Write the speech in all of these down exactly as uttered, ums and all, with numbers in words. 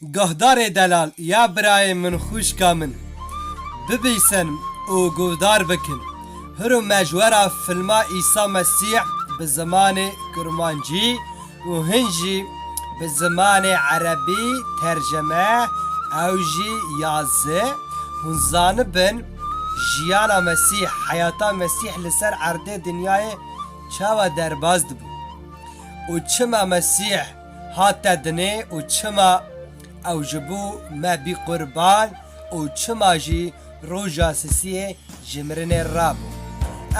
Guhdarê delal, ya birayê min, xwişka min, bibîsin û guhdar bikin. Hiro me ji we re filma Îsa Mesîh bi zimanê kurmancî û hin jî bi zimanê erebî terceme, ew jî yazî. Hûn zanibin jiyana Mesîh, heyata Mesîh li ser erdê dinyayê çawa derbas dibû û çima Mesîh hate dinê û çima ew ji bo me bî qurban û çima jî roja sisiyê ji mirinê rabû.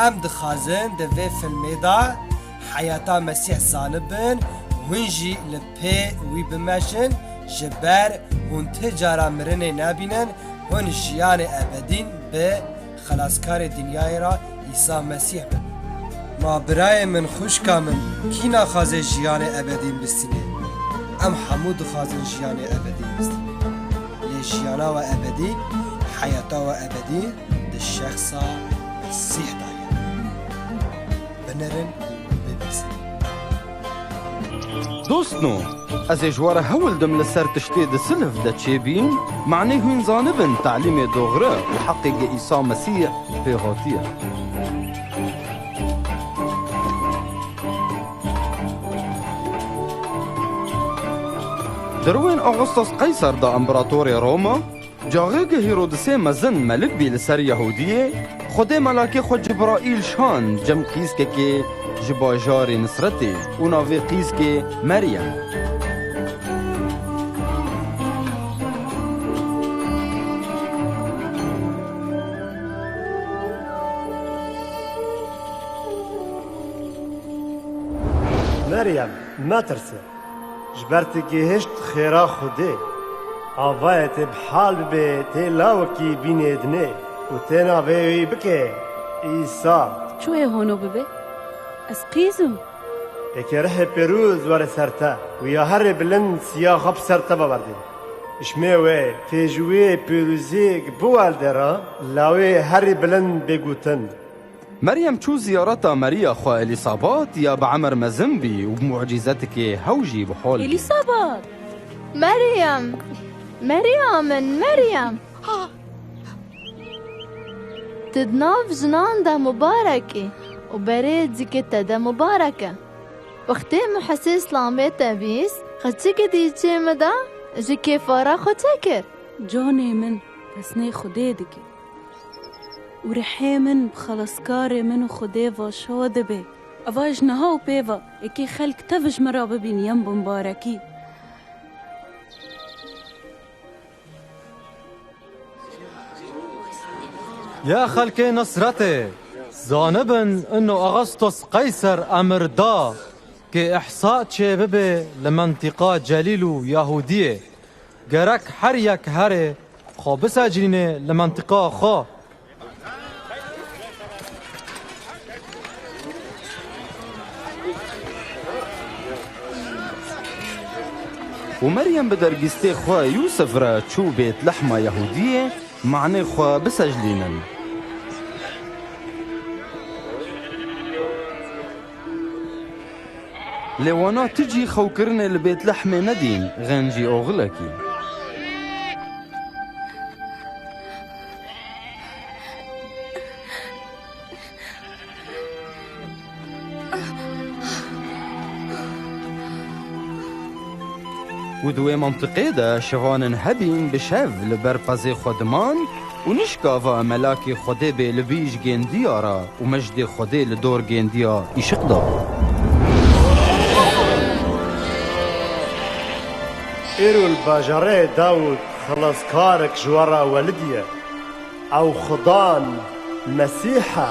Em dixwazin di vê filmê de heyata Mesîh zanibin, hûn jî li pê wî bimeşin, ji ber hûn ti cara mirinê nebînin, hûn jiyanê ebedîn bi Xelaskarê dinyayê re, Îsa Mesîh, bibin. Ma birayê min, xwişka min, kî naxwaze jiyanê ebedî bistîne? Em hemû dixwazin jiyanê ebedî bistîne. Lê jiyana we ebedî, heyata we ebedî di şexsa Mesîh de ye. Binerin û bibîsin. Dostno, ez ê ji we re hewl dim li ser tiştê di silf de çêbîn, manê hûn zanibin talîmê doxre û heqê ge Îsa Mesîh pê hatiye. Di rûyên Augustus Qeyser de, împeratorê Roma, Caxê ke Hîrodisê mezin melib bî li ser Yehûdiyê, Xwedê melakê xwe Cibraîl şand cem qîzkekê ji bajarê Nisretê û navê qîzkê Meryem. Meryem, metirse. Ji ber tu gihişt xêra Xwedê. Avayê tê bi hal bibe, tê lawekî bînê dinê û tê navê wî bike Îsa. Çûyê hono bibe? Ez qîz im. Eke rihê pêrûz were ser te û ya herê bilind siya xwe bi ser te ve berdê. Ji me wê tê ji wê pêrûziyek biwelde re, lawê herî bilind bê gotin. Meryem çû ziyareta Meriya xwe Elîsabat ya bi emir mezin bî û bi mucîzetikê hew jî bi hol bî. Elîsabat! Meryem! Meriya min, Meryem! Tu di nav jinan de mubarek î û berê dîkê te de mubarek e. Wextê Muhesê silamê te bîst, xeçikê di îçê min de ji kêfa re xwe çekir. Canê min pesnê Xwedê dike. Û rihê min bi Xelaskarê min û Xwedê ve şa dibe. Eva ji niha û pê ve, êkê xelk tev ji min re bibîn yên bimbarekî. Ya xelkê Nisretê, zanibin ino Augustus Qeyser emir da ke îhsa çêbibe li mentiqa Celîl û Yahûdiyê. Gerek her yek here xwe bisecilîne li mentiqa xwe. Û Meryem bi dergîstê xwe Yûsif re çû Bêtlehma Yahûdiyê, manê xwe bisecilînin. Lê wana tu cî xewkirinê li Bêtlehmê nedîn, xencî oxilekî. Û di wê mentiqê de şivanên hebîn bi şev li ber pezê xwe diman û nişkava melakê Xwedê bê li bîj gêndiya re û mejdê Xwedê li dor gêndiya îşiq da. Îro li bajarê Dawûd xelaskarek ji we re welidî ye. Ew Xudan Mesîh e.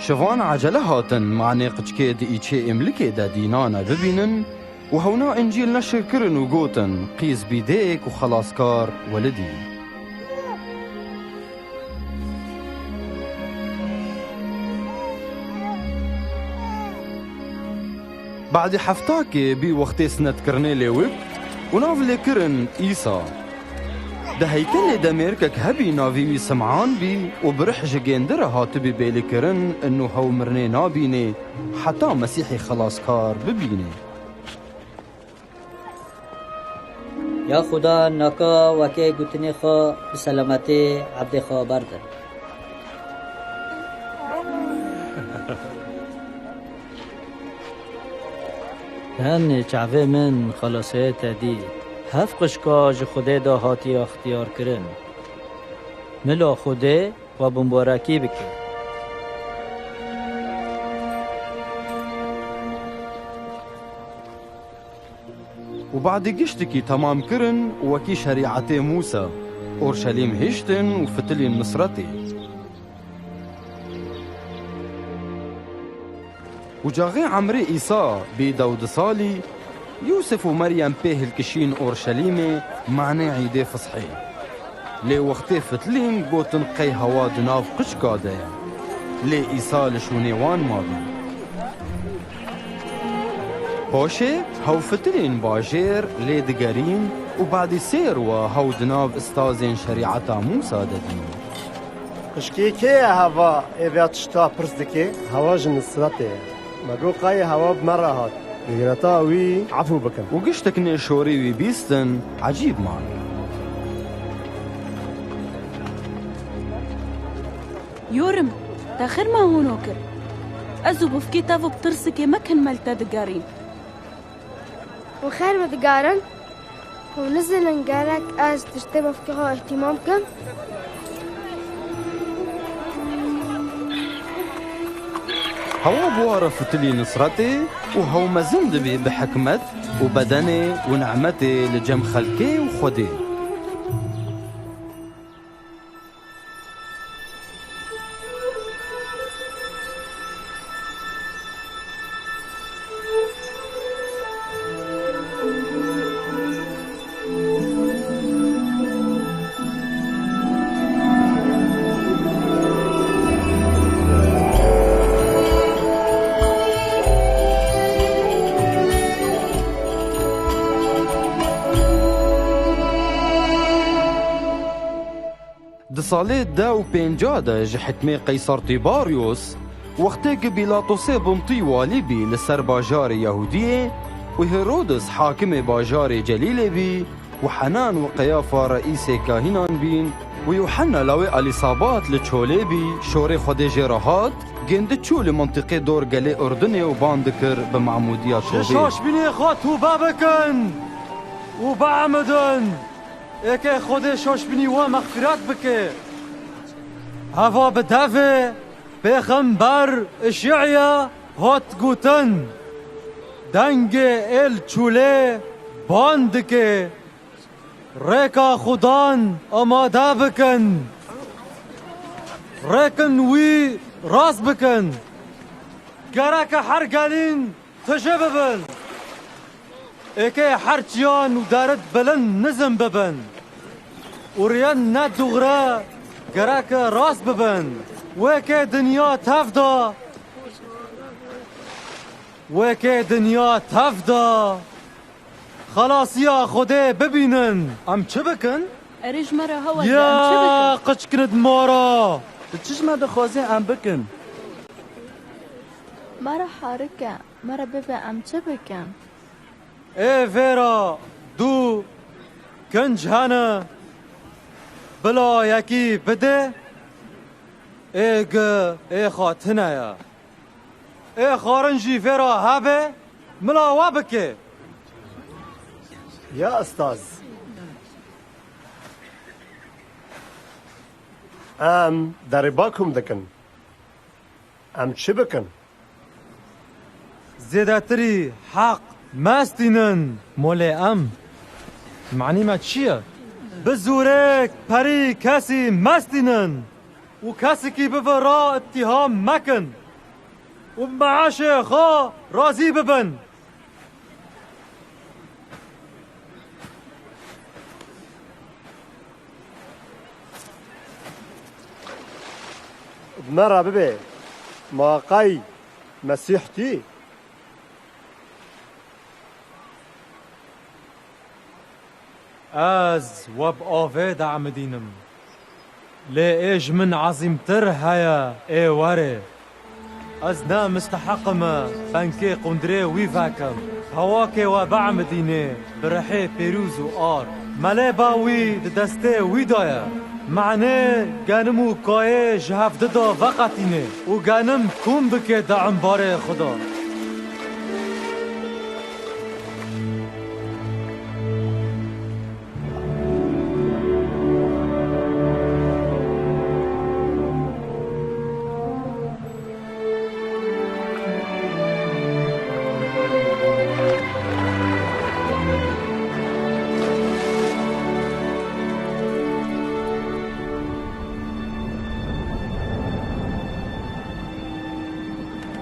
Şivan ecele hatin, manê qiçkê di îçê êmlikê de dînane bibînin û hewna Încîl neşir kirin û gotin, Qîz bî dêk û xelaskar welidî. Badî heftakê bî wextê sinetkirinê lêwik û nav lê kirin Îsa. Di heykelê de mêrkek hebî navê wî Sim'an bî û bi rih ji gêndi re hatibî bêlîkirin, û hew mirinê nabînê heta Mesîhê Xelaskar bibînê. Ya Xuda naka wekê gotinê xwe bi selametê ebdê xwe berdin. Tenê çavê min xelasiyê te dî. Hev qişka ji Xwedê de hatiye extiyarkirin. Mila Xwedê we bimbarekî bike. Û badî giştikî temam kirin, wekî şerîetê Mûsa, Orşelîm hiştin û fitilîn Misretê. Û caxê emrê Îsa bî dewdi salî, Yûsif û Meryem pê hilkişîn Orşelîmê, manê Îdê Fisxê. Lê wextê fitilîn, gotin qey hewa di nav qicka de ye. Lê Îsa li şûnê wan mabî. Paşê hew fitilîn bajêr lê digerîn û badî sêr wa hew di nav istazên şerîeta Mûsa de dîn. Qişkê kê ye heva ê vê tişta pirs dike? Hewa ji Nisretê ye. Me got qayê hewa bi me re hat. Li gireta wî efû bikin. Û giştik nê şorî wî bîstin, ecîb man. Yorim, te xêr me hûno kir. Ez û bifkê te bi tirsikê me kin me li te digerîn. Hûn xêr me digerin? Hûn nizînin gerek ez tiştê bifkê xwe îhtîmam kim? Hewa bi wa re fitilî Nisretê û hew mezin dibî bi hikmet û bedenê û nimetê li cem xelkê û Xwedê. Di salê deh û pênca de ji hikmê Qeysar Tîbaryos, wextê ku Pîlatosê Buntî walî bî li ser bajarê Yahûdiyê û Hêrodis hakimê bajarê Celîlê bî û Henan û Qeyafa reîsê kahînan bîn û Yûhenna lawê Elîsabat li çolê bî, şorê Xwedê jê re hat, gêndi çû li mintîqê dor gelê Urdinê û ban dikir bi memûdiya tobê. Ji şaşbînê xwe tûbe bikin û biemidin. Êkê Xwedê şaşbînî we mexfîret bike. Heva bi devê pêxember Işîya hat gotin, dengê êl çûlê ban dike, rêka Xudan amade bikin, rêkin wî rast bikin. Gereke her gelîn tije bibin. Êkê her çiyan û derit bilind nizm bibin. Û riyên ne dûxre gereke rast bibin. Wêkê dinya tev da. Wêkê dinya tev da. Xelasiya Xwedê bibînin. Em çi bikin? Erê ji me re hewe de, em çi bikin? Ya qiçkinit mara. Tu çi ji me dixwazî em bikin? Me re harike. Me re bibe em çi bikin? Ê vêra du kinc hene, bila yekî bide, ê gi ê xwe tune ye. Ê xwarin jî vêra hebe, mila we bike. Ya ustaz. Em derî bakum dikin. Em çi bikin? Zêdetirî heq mestînin. Molê em. Manî me çi ye? Bi zûrek perî kesî mestînin û kesikî bive ra îttiham mekin û bi meaşê xwe razî bibin. Bi me re bibe, ma qey Mesîh tî? Ez we bi avê diemidînim. Lê ê ji min ezîmtir heye, ê were. Ez ne misteheq im penkê qundirê wî vekim. Hewakê we biemidînê bi rihê pîroz û ar. Melêba wî di destê wî de ye. Menê genim û kayê ji hevdi de veqetînê û genim kom bike di embarê xwe de.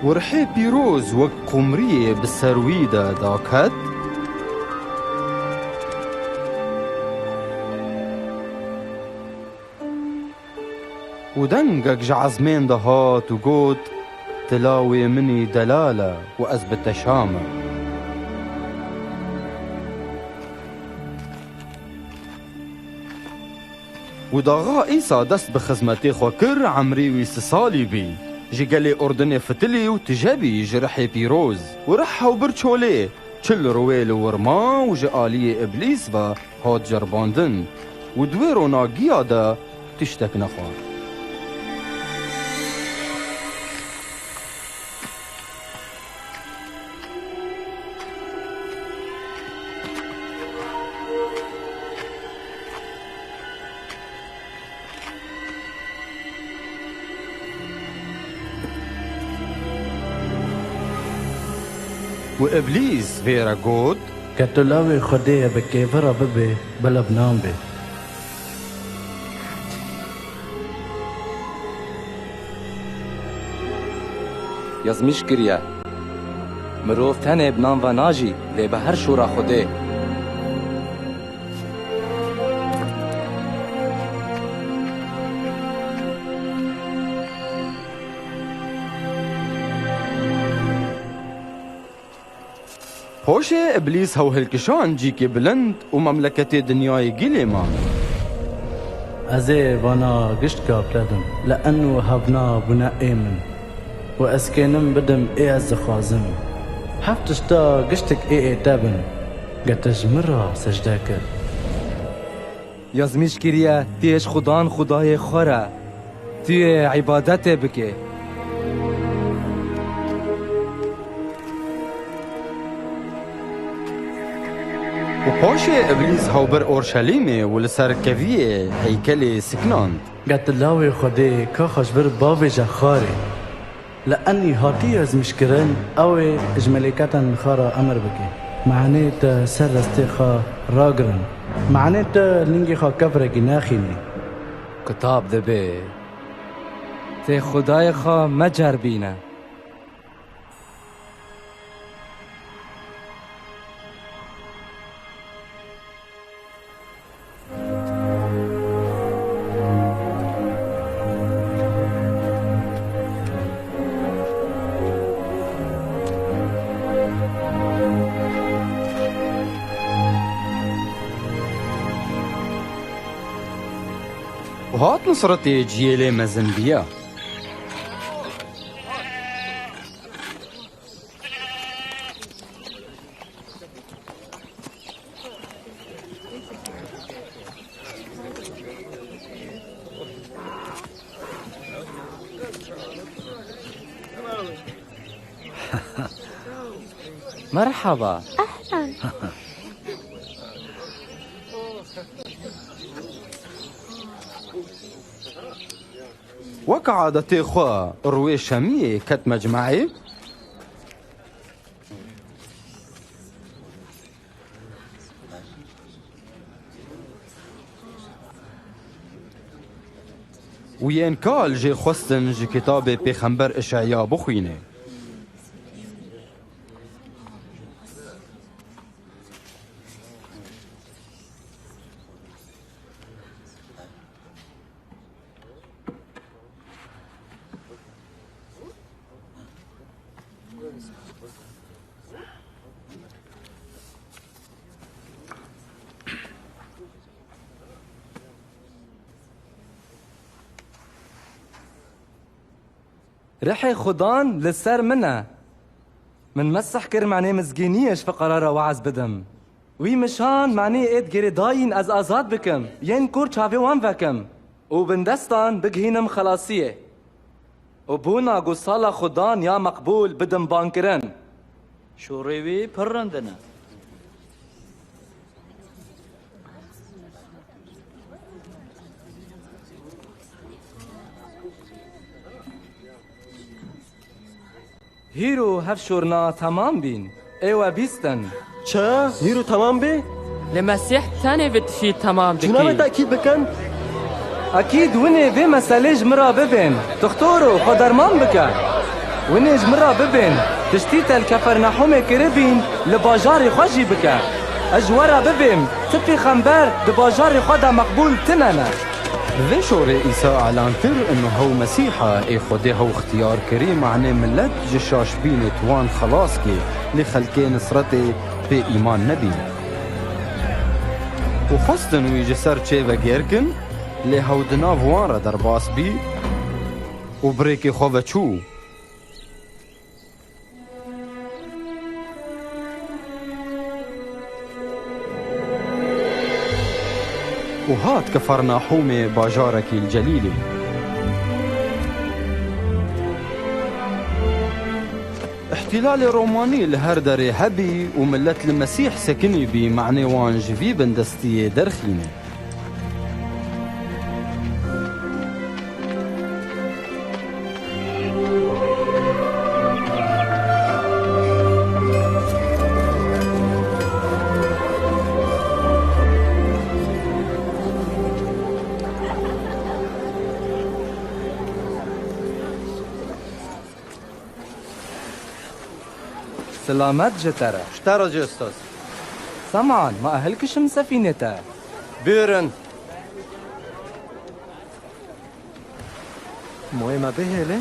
Û rihê pîroz wek qumriyê bi ser wî de daket. Û dengek ji ezmên de hat û got, "Tu lawê min î delal e û ez bi te şa me." Û daxa Îsa dest bi xizmetê xwe kir, emrê wî sî salî bî. Ji gelê Urdinê fitilî û tije bî ji rihê pîroz. Û rih hewbir çolê, çil rûyê li wir ma û ji aliyê Îblîs ve hat ceribandin û di wê ronagiya de tiştek nexwar. Û Îblîs vê re got, Ke tu lawê Xwedê ye, bi kêvira bibê, bila bi nan bê. Yazmîş kiriye, "Mirov tenê bi nan ve najî, lê bi her şora Xwedê." Paşê Îblîs hew hilkişand cîkê bilind û memleketê dinyayê gîlê ma. Ez ê vana giştka bi te dim, li eno hevna bûne ê min. Û ez kênim bidim ê ez dixwazim. Heft tişta giştik ê ê te bin, ge te ji min re secde kir. Yazmîş kiriye, tu yê ji Xudan Xwedayê xwe re, tu yê îbadetê bike. Û paşê Îblîs hewbir Orşelîmê û li ser keviyê heykelê siknand. Get lawê Xwedê ka xwe ji vir bavêje xwarê. Li enî hatiye ezmîşkirin, ew ê ji melêketan xwe re emir bike. Meanê te ser destê xwe ragirin. Meanê te lingê xwe kevrekî nexînî. Kitab dibê, tê Xwedayê xwe meceribîne. Hat nusretê ciyê lê mezin biya. Merhaba. Ehlen. Wek adetê xwe, rûyê şemiyê ket mecmeê. Û yên kal jê xwestin ji kitabê pêxember Îşeya bixwîne. Rihê Xudan li ser min e. Min mesih kir, manê mizgîniyê ji fiqara re weaz bidim. Wî min şand, manê êd girêdayîn ez azad bikim, yên kor çavê wan vekim û bindestan bigihînim xelasiyê. Û bona ku sala Xudan ya meqbûl bidim bankirin. Şûrê wî pir rind in. Hîro hev şûrna temam bîn. Ê we bîstin. Çi? Hîro temam bî? Li Mesîh tenê vê tiştî temam dikî. Çûna wê tekîd bikin? Ekîd winê vê meselê ji min re bibên. Doxtoro, xwe derman bike. Winê ji min re bibên. Tiştî te li Kefernahûmê kiribîn, li bajarê xwe jî bike. Ez ji we re bibêm, ti pêxember di bajarê xwe de meqbûl tine ne. Bi vê şorê Îsa elan kir, inu hew Mesîh e, ê Xwedê hew xtiyar kirî, manê milet ji şaşbînê wan xelas kê, lê xelkê Nisretê pê îman nebîn. Û xwestin wî ji ser çê vegêr kin, lê hew di nav wan re derbas bî û bi rêkê xwe ve çû. Û hat Kefernahûmê, bajarekî li Celîlê. Îhtîlalê Romanî li her derê hebî û milet li Mesîh sekinî bî, manê wan ji vî bindestiyê derxîne. Silamet ji te re. Ji te re jî, ustaz. Sem'an, ma ez hilkişim sefînê te? Buyurun. Moyê me bihêle.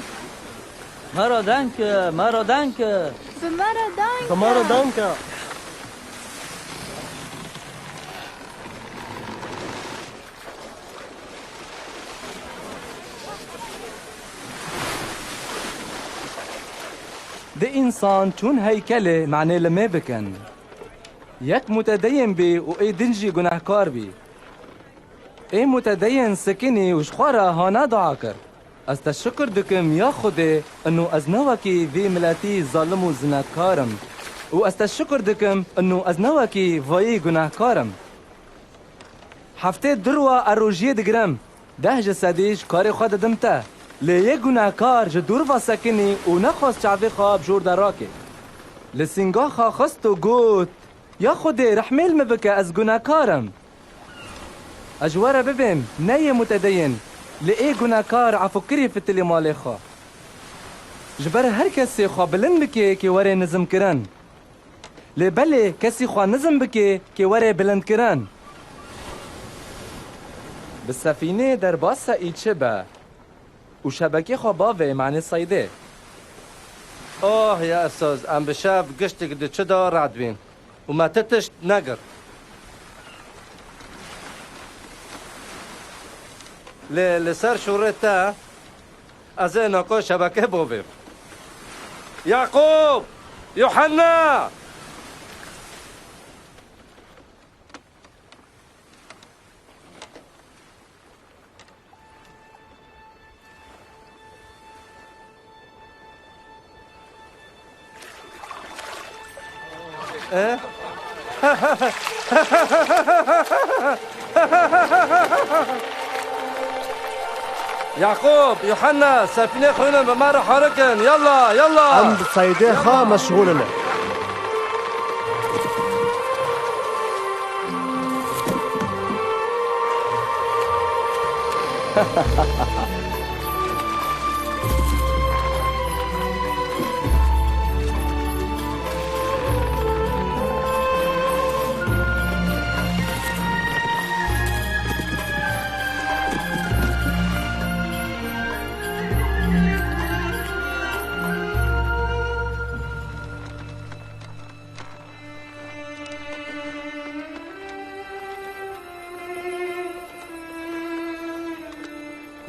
Mero danke, mero danke. Bi mero danke. Bi mero danke. Di însan çûn heykelê, manê limê bikin. Yek mutedeyên bî û ê din jî gunehkar bî. Ê mutedeyên sikinî û ji xwe re hane dua kir. Ez te şikir dikim ya Xwedê, ino ez ne wekî vî miletî zalim û zinetkar im. Û ez te şikir dikim, ino ez ne wekî vayî gunehkar im. Heftê dirwa ez rojiyê digirim. Deh ji sedî ji karê xwe didim te. Lê yê gunehkar ji dûr ve sekinî û nexwest çavê xwe bi jor de rake. Li sînga xwe xist û got, Ya Xwedê, rehmê li min bike, ez gunehkar im. Ez ji we re bibêm, ne yê mutedeyên, lê ê gunehkar efûkirî fitilî malê xwe. Ji ber her kesê xwe bilind bike kê were nizimkirin. Lê belê kesî xwe nizim bike kê were bilindkirin. Bi sefînê derbasa î çi be û şebekê xwe bavê manê seydê. Oh ya Esaz, em bi şev giştik di çi de rad bîn û me ti tişt negir. Lê li ser şûrê te ez ê nako şebekê bovêm. Yaqûb! Yuhanna! E? Yaqûb, Yuhanna, sefînê xwînin bi me re herikin. Yalla, yalla. Em bi seydê xwe meşxûl in.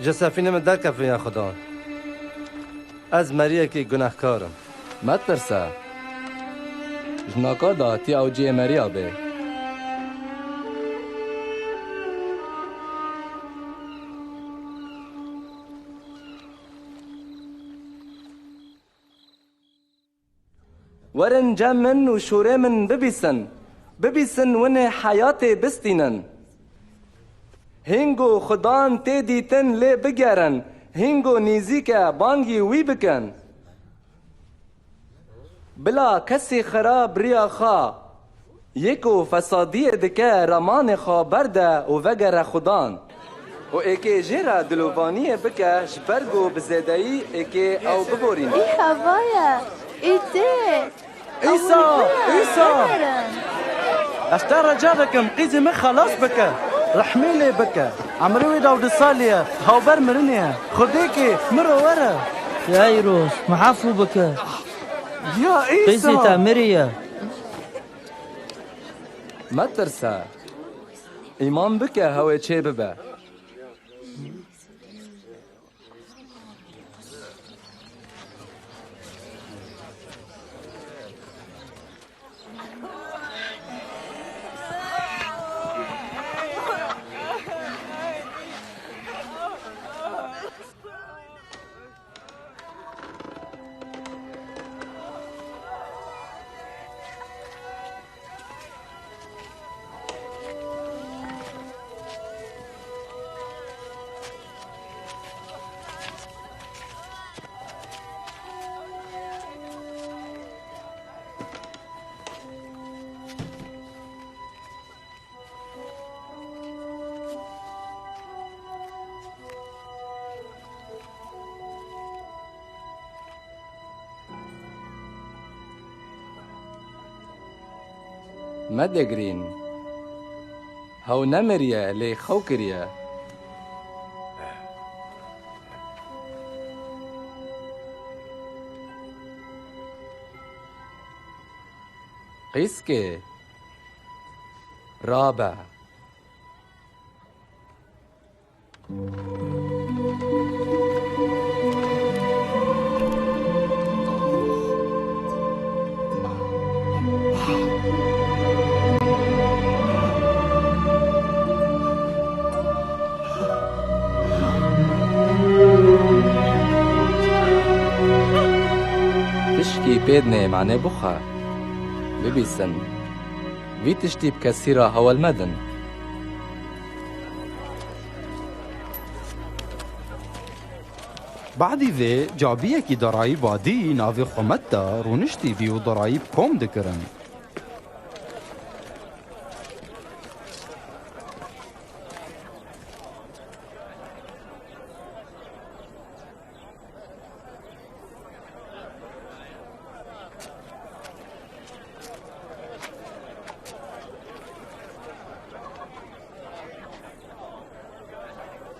Ji sefînê min derkevin ya Xudan. Ez meriyekî gunehkar im. Metirse. Ji naka de tî ew cihê meriya bê. Werin cem min û şûrê min bibîsin. Bibîsin winê heyatê bistînin. Hîngo Xudan tê dîtin lê bigerin, hîngo nîzîk e bangî wî bikin. Bila kesî xirab riya xwe, yê ku fesadiyê dike ramanê xwe berde û vegere Xudan. Û êkê jê re dilovaniyê bike ji ber ku bi zêdeyî êkê ew biborîne. Î heva ye, î tê. Îsa, Îsa! Ez te reca dikim, qîzê min xelas bike. Rehmî lê bike. Emrê wî dewdeh salî ye, hawber mirinê ye. Xwedêkê, miro were. Yayros, mihafû bike. Ya Îsa! Qîzê te miriye. Metirse. Îman bike, hewê çê bibe. Medegrîn. Hew nemiriye, lê xew kiriye. Qîzkê, rabe. Tişkî pê dinê, manê bixwe, bibîsin. Vî tiştî bi kesî re hewel medin. Badî vê cabiyekî derayî badî navê xwe met de rûniştî bî û derayî bi kom dikirin.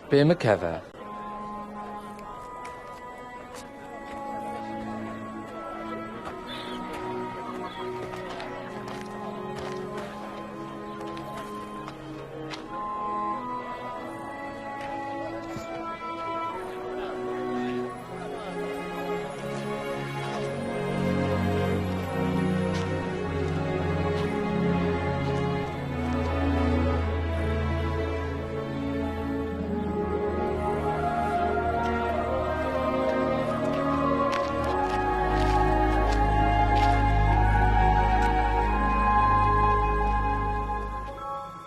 Pê min keve.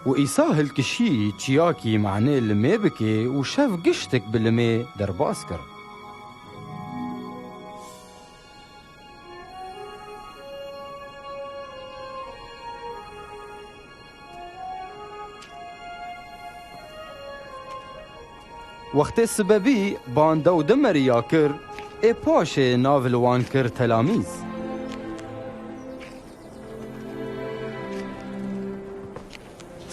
Û Îsa hilkişî çiyakî manê limê bikê û şev giştik bi limê derbas kir. Wextê sibe bî, ban dew de meriya kir, ê paşê nav li wan kir telamîz.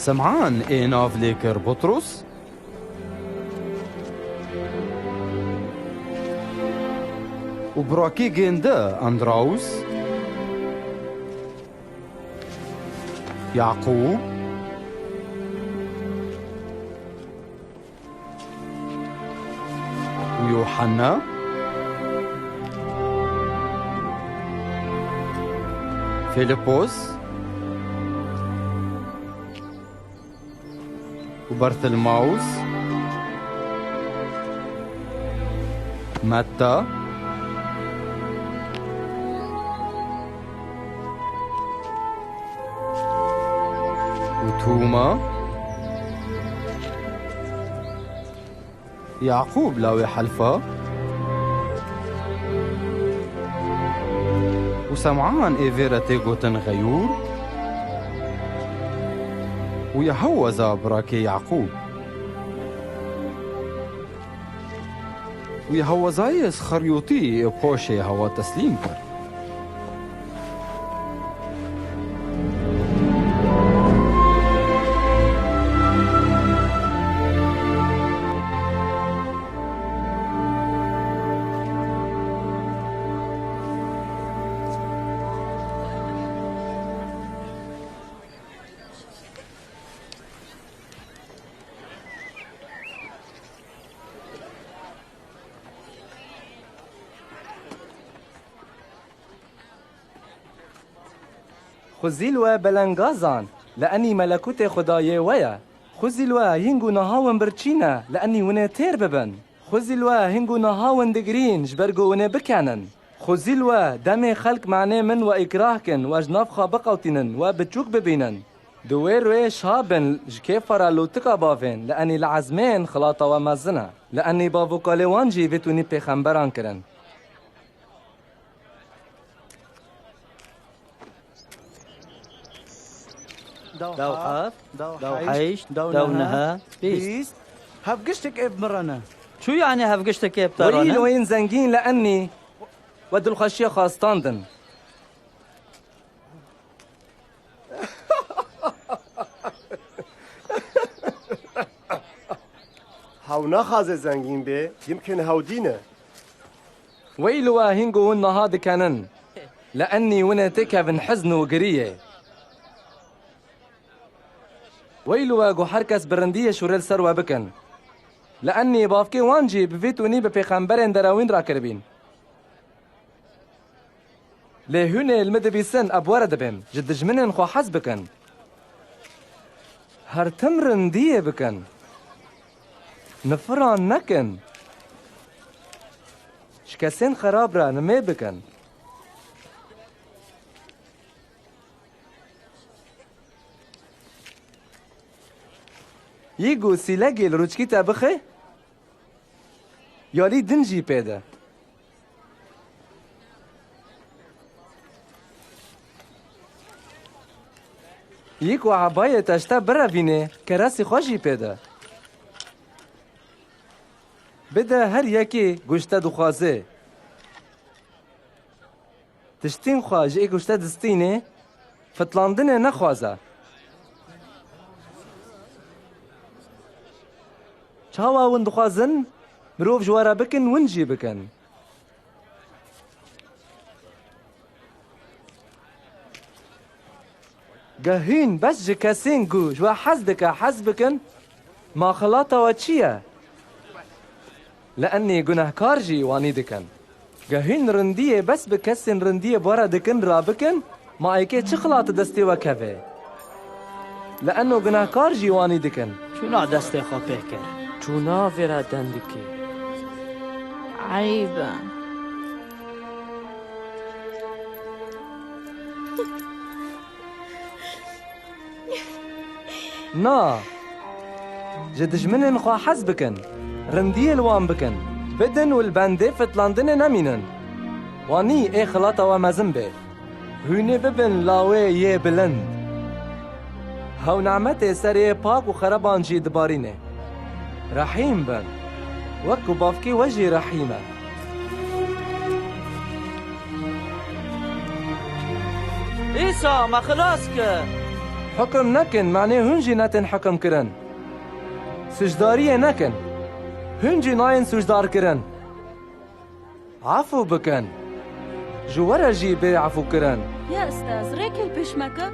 Sem'an ê nav lê kir Butrus. Û birakê gênde Andraus, Yaqûb û Yuhanna, Filipos û Bertilmaus, Metta û Tûma, Yaqûb lawê Helfa û Sem'an ê vê re tê gotin Xeyûr û Yeheweza birakê Yaqûb û Yehewezayê Sxeryotî poşê hewa teslîm kir. Xwezî li we belengazan, li enî melekûtê Xwedayê we ye. Xwezî li we hîn ku niha win birçî ne, li enî winê têr bibin. Xwezî li we hîn ku niha win digirîn, ji ber ku winê bikenin. Xwezî li we demê xelk manê min we îkrah kin, we ji nav xwe biqewtînin, we biçûk bibînin. Di wê rûyê şa bin, ji kêfa re lûtika bavên, li enî li ezmên xilata we mezin e. Li enî bav û kalê wan jî vê tûnî pêxemberan kirin. Dew heft, dew heşt, dew neh, bîst. Hev giştek ê bi min re ne. Çû yani hev giştek ê bi te re ne? Weyî li weyîn zengîn li enî we dilxweşiya xwe standin. Hew naxwaze zengîn bê, yimkin hew dî ne. Wey li we hîn ku hûn niha dikenin, li enî winê têkevin hizn û giriyê. Wey li we ku her kes bi rindiyê şûrê li ser we bikin. Li enî bavkê wan jî bi vî tûnî bi pêxemberên derewîn re kiribîn. Lê hûn ê li min dibîsin, ez bi we re dibêm, ji dijminên xwe hez bikin. Her tim rindiyê bikin. Nifiran nekin. Ji kesên xerab re nimê bikin. Yî ku sîlegê li rûçkî te bixe, yalî din jî pê de. Yî ku ebayê te ji te birevîne, keresî xwe jî pê de. Bide her yekê ku ji te dixwaze. Tiştên xwe ji ê ku ji te distîne, fitlandinê nexwaze. Çawa hûn dixwazin mirov ji we re bikin, hûn jî bikin. Ge hûn bes ji kesên ku ji we hez dike hez bikin, ma xilata we çi ye? Li enî gunehkar jî wanî dikin. Ge hûn rindiyê bes bi kesên rindiyê bi we re dikin, rabikin, ma êkê çi xilata destê we keve? Li eno gunehkar jî wanî dikin. Çûna destê xwe pê kir. Çûna vê re dendikê. Eyb e. Na. Ji dijminên xwe hez bikin. Rindiyê li wan bikin. Bidin û li bendê fitlandinê nemînin. Wanî ê xilata we mezin bê. Hûnê bibin lawê yê bilind. Hew nemetê ser ê pak û xereban jî dibarîne. Rehîm bin. Wek ku bavkê we jî rehîm e. Îsa, me xilas kir. Hukum nekin, manê hûn jî netin hukum kirin. Sûcdariyê nekin. Hûn jî nayên sûcdar kirin. Efû bikin. Ji we re jî bê efûkirin. Ya Estaz, rêkê li pêş me ke.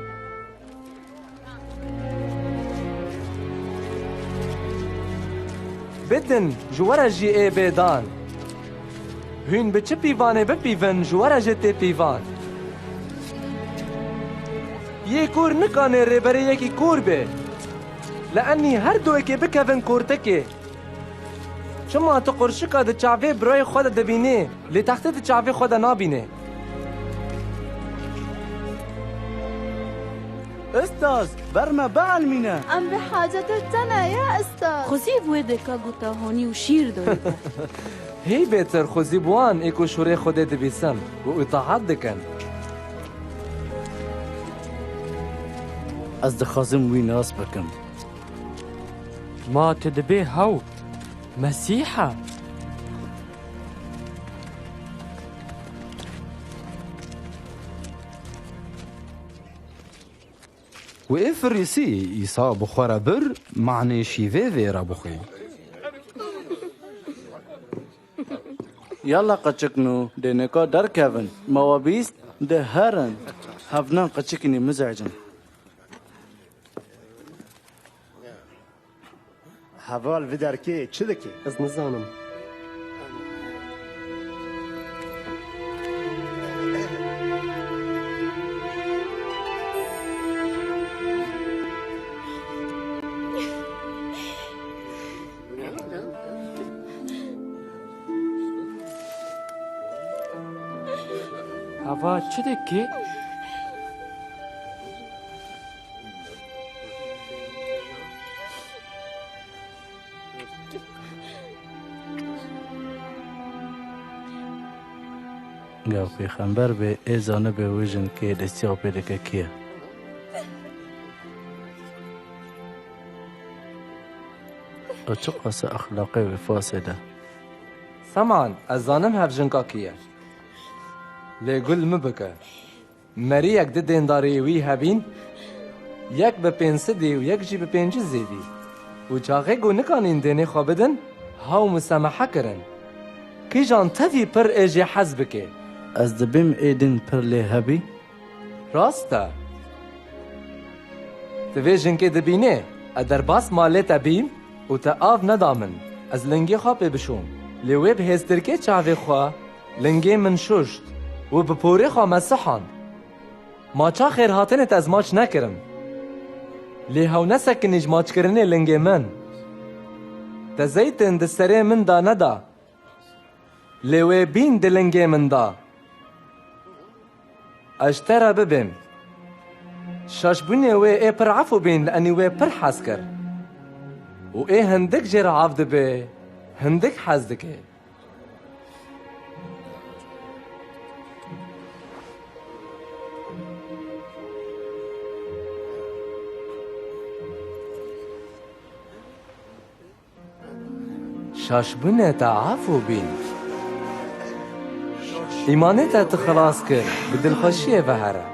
Bidin, ji we re jî ê bê dan. Hûn bi çi pîvanê bipîvin, ji we re jî tê pîvan. Yê kor nikane rêberê yekî kor be. Li enî her du yekê bikevin kortikê. Çima tu qurşika di çavê birayê xwe de dibînî, lê textê di çavê xwe de nabînî? Ustaz, ber me bielmîne. Em bi hacetê te ne ya ustaz. Xwezî bi wê deka guta honî û şîr doyî te. Hî bêtir xwezî bi wan ê ku şûrê Xwedê dibîsin û îtaat dikin. Ez dixwazim wî nas bikim. Ma tu dibê hew Mesîh e? Wê Firîsî Îsa bi xwe re bir, manê şîvê vê re bixwî. Yala qeçikno, dê neka derkevin. Ma we bîst, dê herin. Hevnan qeçikînî mizecin. Heval, vî derkê çi dike? Ez nizanim. Heval, çi dike? Gava pêxember bê, ê zanibe wê jinkê destî xwe pê dike kî ye. Û çiqas e exlaqê wê fasê de. Seman, ez zanim hev jinka kî ye. Lê gul min bike. Meriyek di dêndarê wî hebîn, yek bi pênc sedî û yek jî bi pêncî zêdî. Û çaxê ku nikanîn dênê xwe bidin, hew musemehe kirin. Kîjan tevî pir ê jê hez bike? Ez dibêm ê din pir lê hebî. Rast e. Tu vê jinkê dibînê, ez derbas malê te bîm û te av neda min, ez lingê xwe pê bişom. Lê wê bi hêstirkê çavê xwe lingê min şuşt û bi porê xwe me sihand. Maça xêrhatinê te ez maç nekirim. Lê hew nesekinî ji maçkirinê lingê min. Te zeytin di serê min de neda. Lê wê bîn di lingê min da. Ez ji te re bibêm. Şaşbûnê wê ê pir efû bîn li enî wê pir hez kir. Û ê hindik jê re av dibe, hindik hez dike. Şaşbûnê te efû bîn. Îmanê te tu xilas kir, bi dilxweşiyê ve here.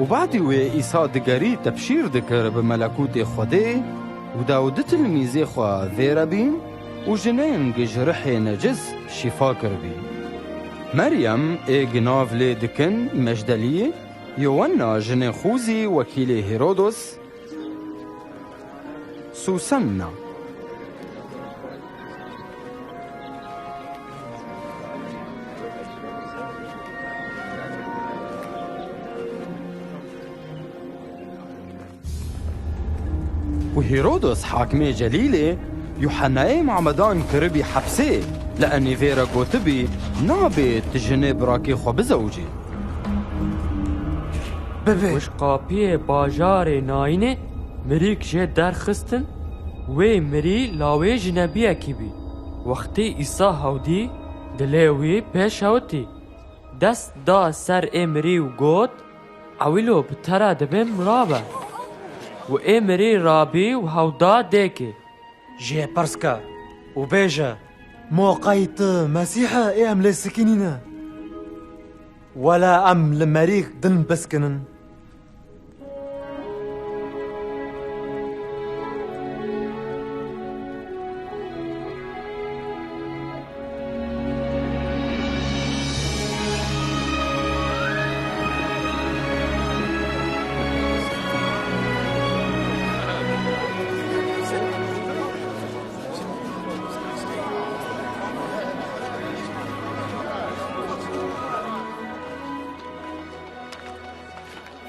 Û badî wê Îsa digerî tebşîr dikir bi melekûtê Xwedê û da û du tilmîzê xwe vê re bîn û jinên ji rihê necis şîfa kiribî. Meryem ê gi nav lê dikin Mecdeliyê, Yowanna jinê Xûzî wekîlê Hêrodos, Sûsenna. Û Hêrodos hakimê Celîlê Yuhennayê Muhammedan kiribî hepsê, li enî vê re gotibî, nabê tu jinê birakê xwe bizewicî. Bibe. Wişqapiyê bajarê Nayînê mirîk jê derxistin, wê mirî lawê jinebiyekî bî. Wextî Îsa hew dî, dilê wî pê şewitî. Dest da ser ê mirî û got, "Ewilo bi te re dibêm rabe." Û ê mirî rabî û hew da dêkê. Jê pirs ke û bêje, "Ma qey tu Mesîh e ê em lê sikinîne? Wela em li merî din biskinin."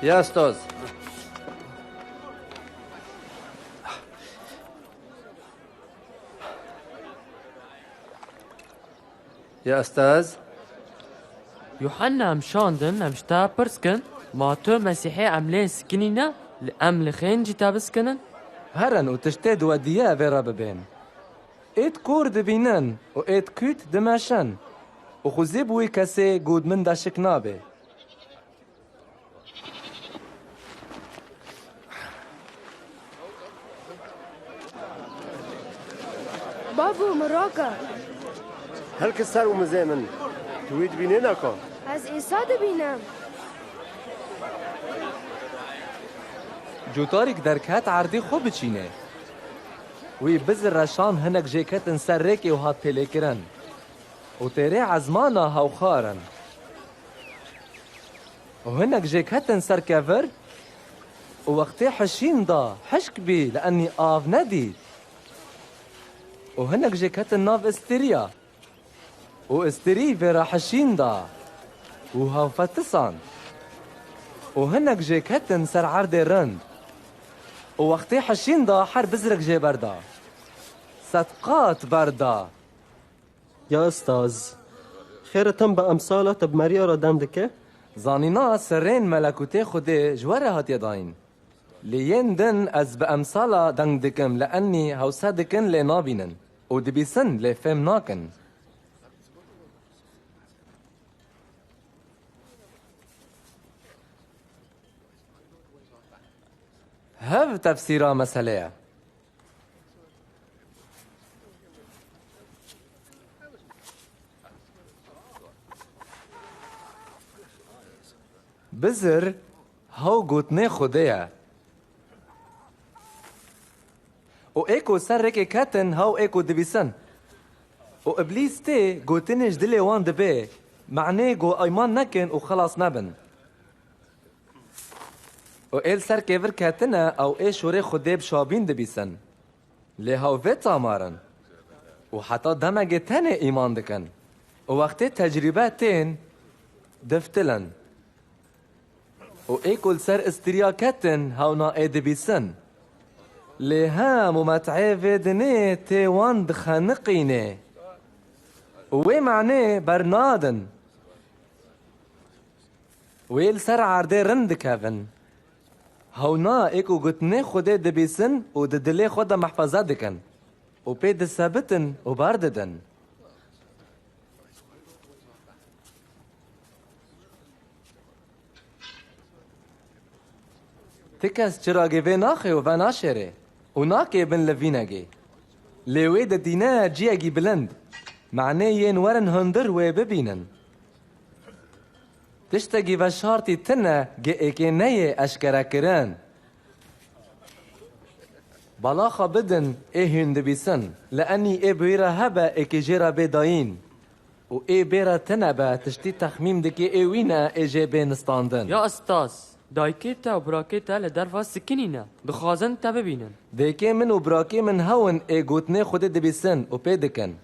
Ya Ustaz. Ya Ustaz. Yuhanna em şandin, em ji te pirs kin, ma tu Mesîhê em lê sikinîne, li em li xêncî te bisikinin? Herin û tiştê diwediye vê re bibên. Êd kor dibînin û êd kût dimeşin û xwezî bi wî kesê ku di min de şik nabe. Bavo, min rake. Hilke ser û mizê min. Tu wî dibînî naka? Ez Îsa dibînim. Cotarîk derket erdê xwe biçîne. Wî bizir re şand, hinek jê ketin ser rêkê û hat pêlêkirin. Û têrê ezmana hewxarin. Û hinek jê ketin ser kevir û wextê hişîn da, hişk bî, li enî av nedît. Û hinek jê ketin nav istiriya. Û istirî vê re hişîn da û hewfetisand. Û hinek jê ketin ser erdê rind. Û wextê hişîn da, her bizrek jê berda. Sed qat berda. Ya Ustaz, xêr e tim bi emsala te bi Merya re deng dike? Zanîna sirrên melekûtê Xwedê ji we re hatiye dayîn. Lê yên din ez bi emsala deng dikim, li enî hewse dikin lê nabînin û dibîsin lê fêm nakin. Hev tefsîra meselê ye. Bizir hew gotinê Xwedê ye. Û ê ku ser rêkê ketin, hew ê ku dibîsin. Û Îblîs tê gotinê ji dilê wan dibe, manê ku îman nekin û xelas nebin. Û ê li ser kêvir ketine, ew ê şorê Xwedê bi şabîn dibîsin. Lê hew vê tamar in. Û heta demekê tenê îman dikin. Û wextê tecrîbe tên, diftilin. Û ê ku li ser istiriya ketin, hewna ê dibîsin. Lê hem û met'ê vê dinê tê wan dixeniqînê. Û wê manê bernadin. Wê li ser erdê rind dikevin. Hewna ê ku gotinê Xwedê dibîsin û di dilê xwe de mehfeze dikin û pê disebitin û berdidin. Ti kes çiragê vê naxê û venaşêrê û nakê bin li vînegê. Lê wê ditîne ciyekî bilind. Manê yên werin hundir wê bibînin. Tiştekî veşartî tune gi êkê neyê eşkerekirin. Bala xwe bidin ê hûn dibîsin. Li enî ê bi wî re hebe êkê jê re bê dayîn. Û ê bê re tune be tiştî texmîn dike ê wî ne ê jê bê nistandin. Ya Ustaz, dayikê te û birakê te li derva sikinî ne. Dixwazin te bibînin. Dêkê min û birakê min hewin ê gotinê Xwedê dibîsin û pê dikin.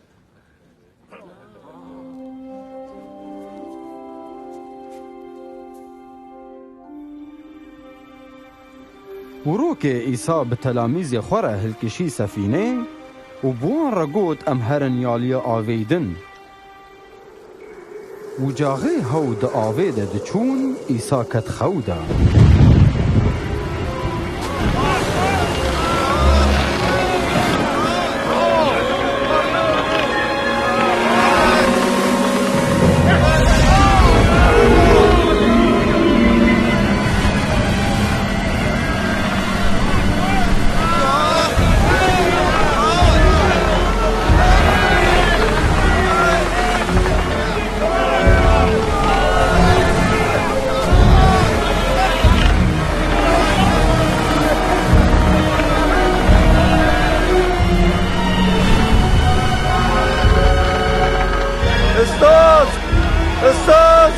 Wurokê Îsa bi telamîzê xwe re hilkişî sefînê û bi wan re got, em herin yaliyê avê din. Û caxê hew di avê de diçûn, Îsa ket xew de. Ustaz! Ustaz!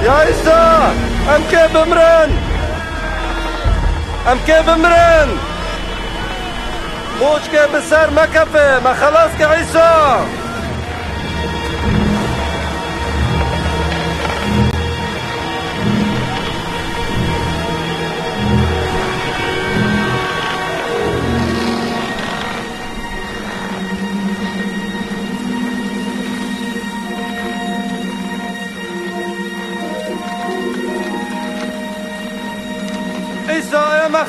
Ya Îsa! Em kê bimirin! Em kê bimirin! Moçke bi ser me kefe, me xelas ke Îsa!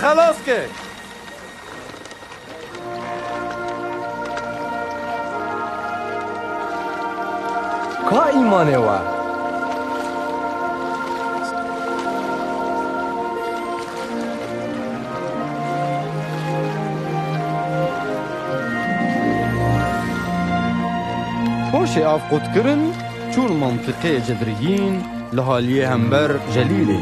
xelas ke. Ka îmanê we? Paşê av qut kirin, çûn mantiqê Cedriyîn li haliyê hember Celîlê.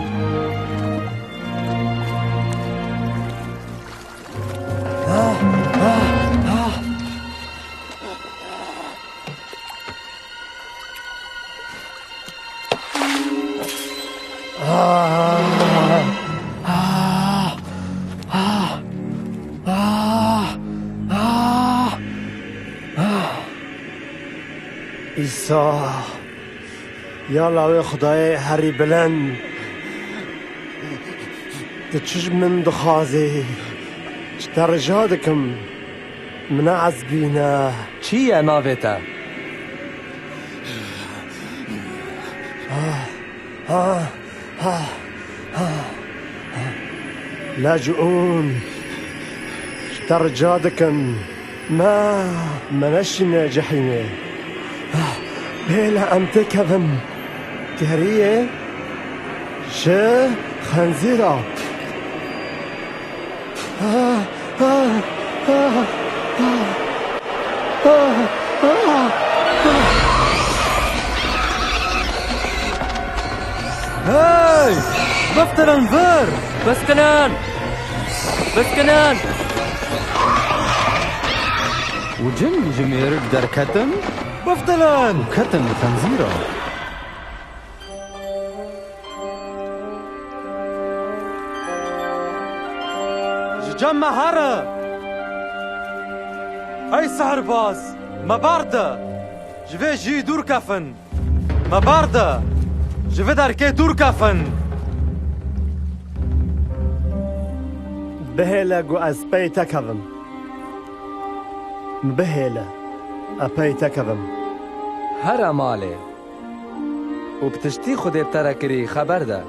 Îsa, ya lawê Xwedayê herî bilind, tu çi ji min dixwazî? Ji te rica dikim, min neezbîne. Çi ye navê te? Ah, ah, ah, ah, ah. Lecûn, ji te rica dikim, me, me neşîne cehîmê. Ah, bêle em têkevin. Geriyê ji xenzîra. Hey! Biftilin vir! Biskinin! Biskinin! Û cin ji mêrik derketin. Biftilin! Û ketin li xenzîra. Ji cem me here! Ey sihirbaz, me berde! Ji vê jiyî dûr kefin! Me berde! Ji vê derkê dûr kefin! Bihêle ku ez pey te kevim. Bihêle, ez pey te kevim. Here malê. Û bi tiştî Xwedê bi te re kirî xeber de.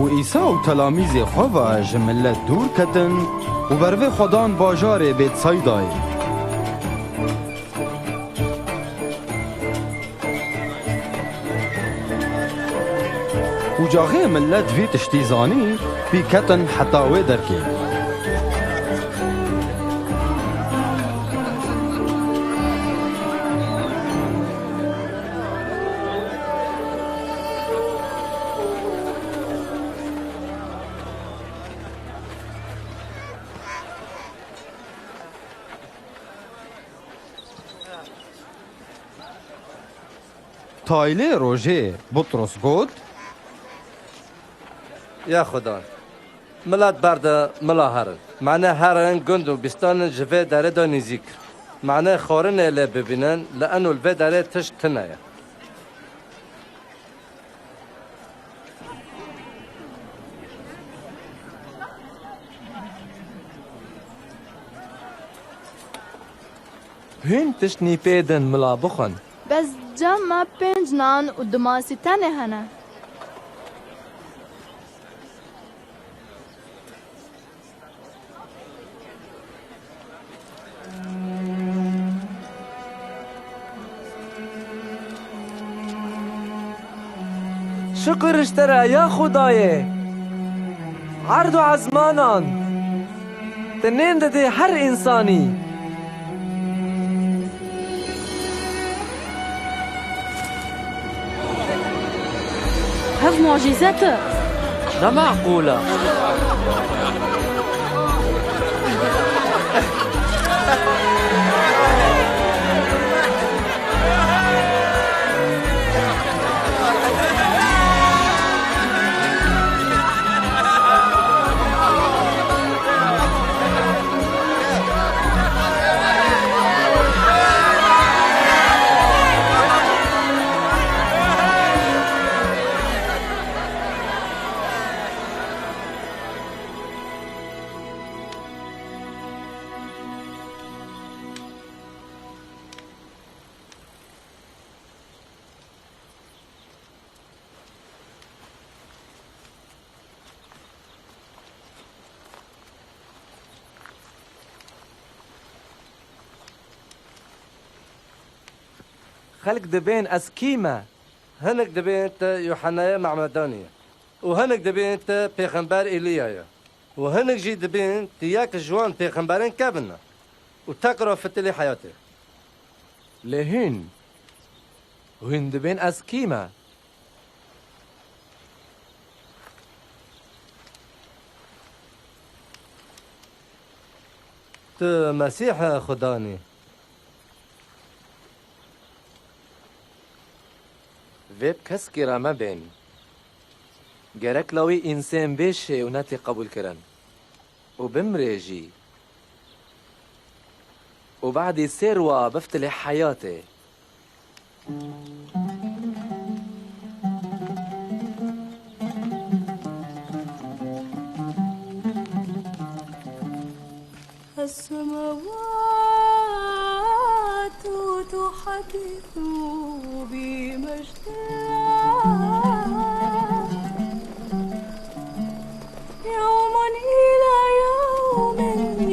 Û Îsa û telamîzê xwe ve ji milet dûr ketin û bervê xwe dan bajarê Bêtsaydayê. Û caxê milet vî tiştî zanî, pî ketin heta wê derkê. Taylê rojê Butros got: Ya Xudan, milet berde mila herin. Mane herin gund û bîstanin ji vê derê de nîzîk. Mane xwarinê lê bibînin, li eno li vê derê tişt tune ye. Hûn tişt nîpêdin mila bixwin. Bes cem me pênc nan û du masî tenê hene. Şukir ji te re ya Xwedayê erd û ezmanan, tu nên didî her însanî. Hev mucîze tu. Ne meqûl e. Xelk dibên ez kî me? Hinek dibên te Yuhennayê Me'medanî ye. Û hinek dibên te Pêxember Eliya ye. Û hinek jî dibên tu yek ji wan pêxemberên kevin e. Û teqra fitilê heyatê. Lê hûn, hûn dibên ez kî me? Tu Mesîh Xudan î. Vê bi keskî re mebên. Gerek lawî însên bêşê û netê qebûl kirin. Û bimrê jî. Û badî sê rwa biftilê heyatê. السماوات تحدث بمجد الله. يوم إلى يوم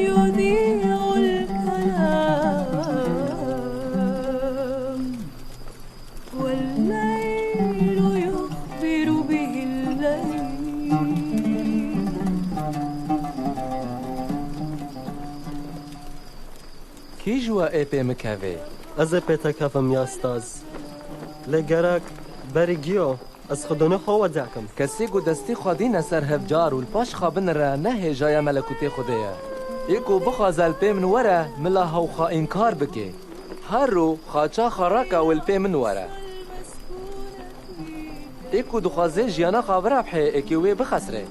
يضيع الكلام. والليل يخبر به الليل. Kî ji we ê pê min kevê? Ez ê pê te kevim ya staz. Lê gerek berî giyo ez xwedûnê xwe wedi'kim. Kesê ku destê xwe dîne ser hevcar û li paş xwe binire ne hêjaya melekûtê Xwedê ye. Ê ku bixwaze li pê min were, mila hew xwe înkar bike. Her ro xaça xwe rake û li pê min were. Ê ku dixwaze jiyana xwe birebhe, ê kê wê bixesre.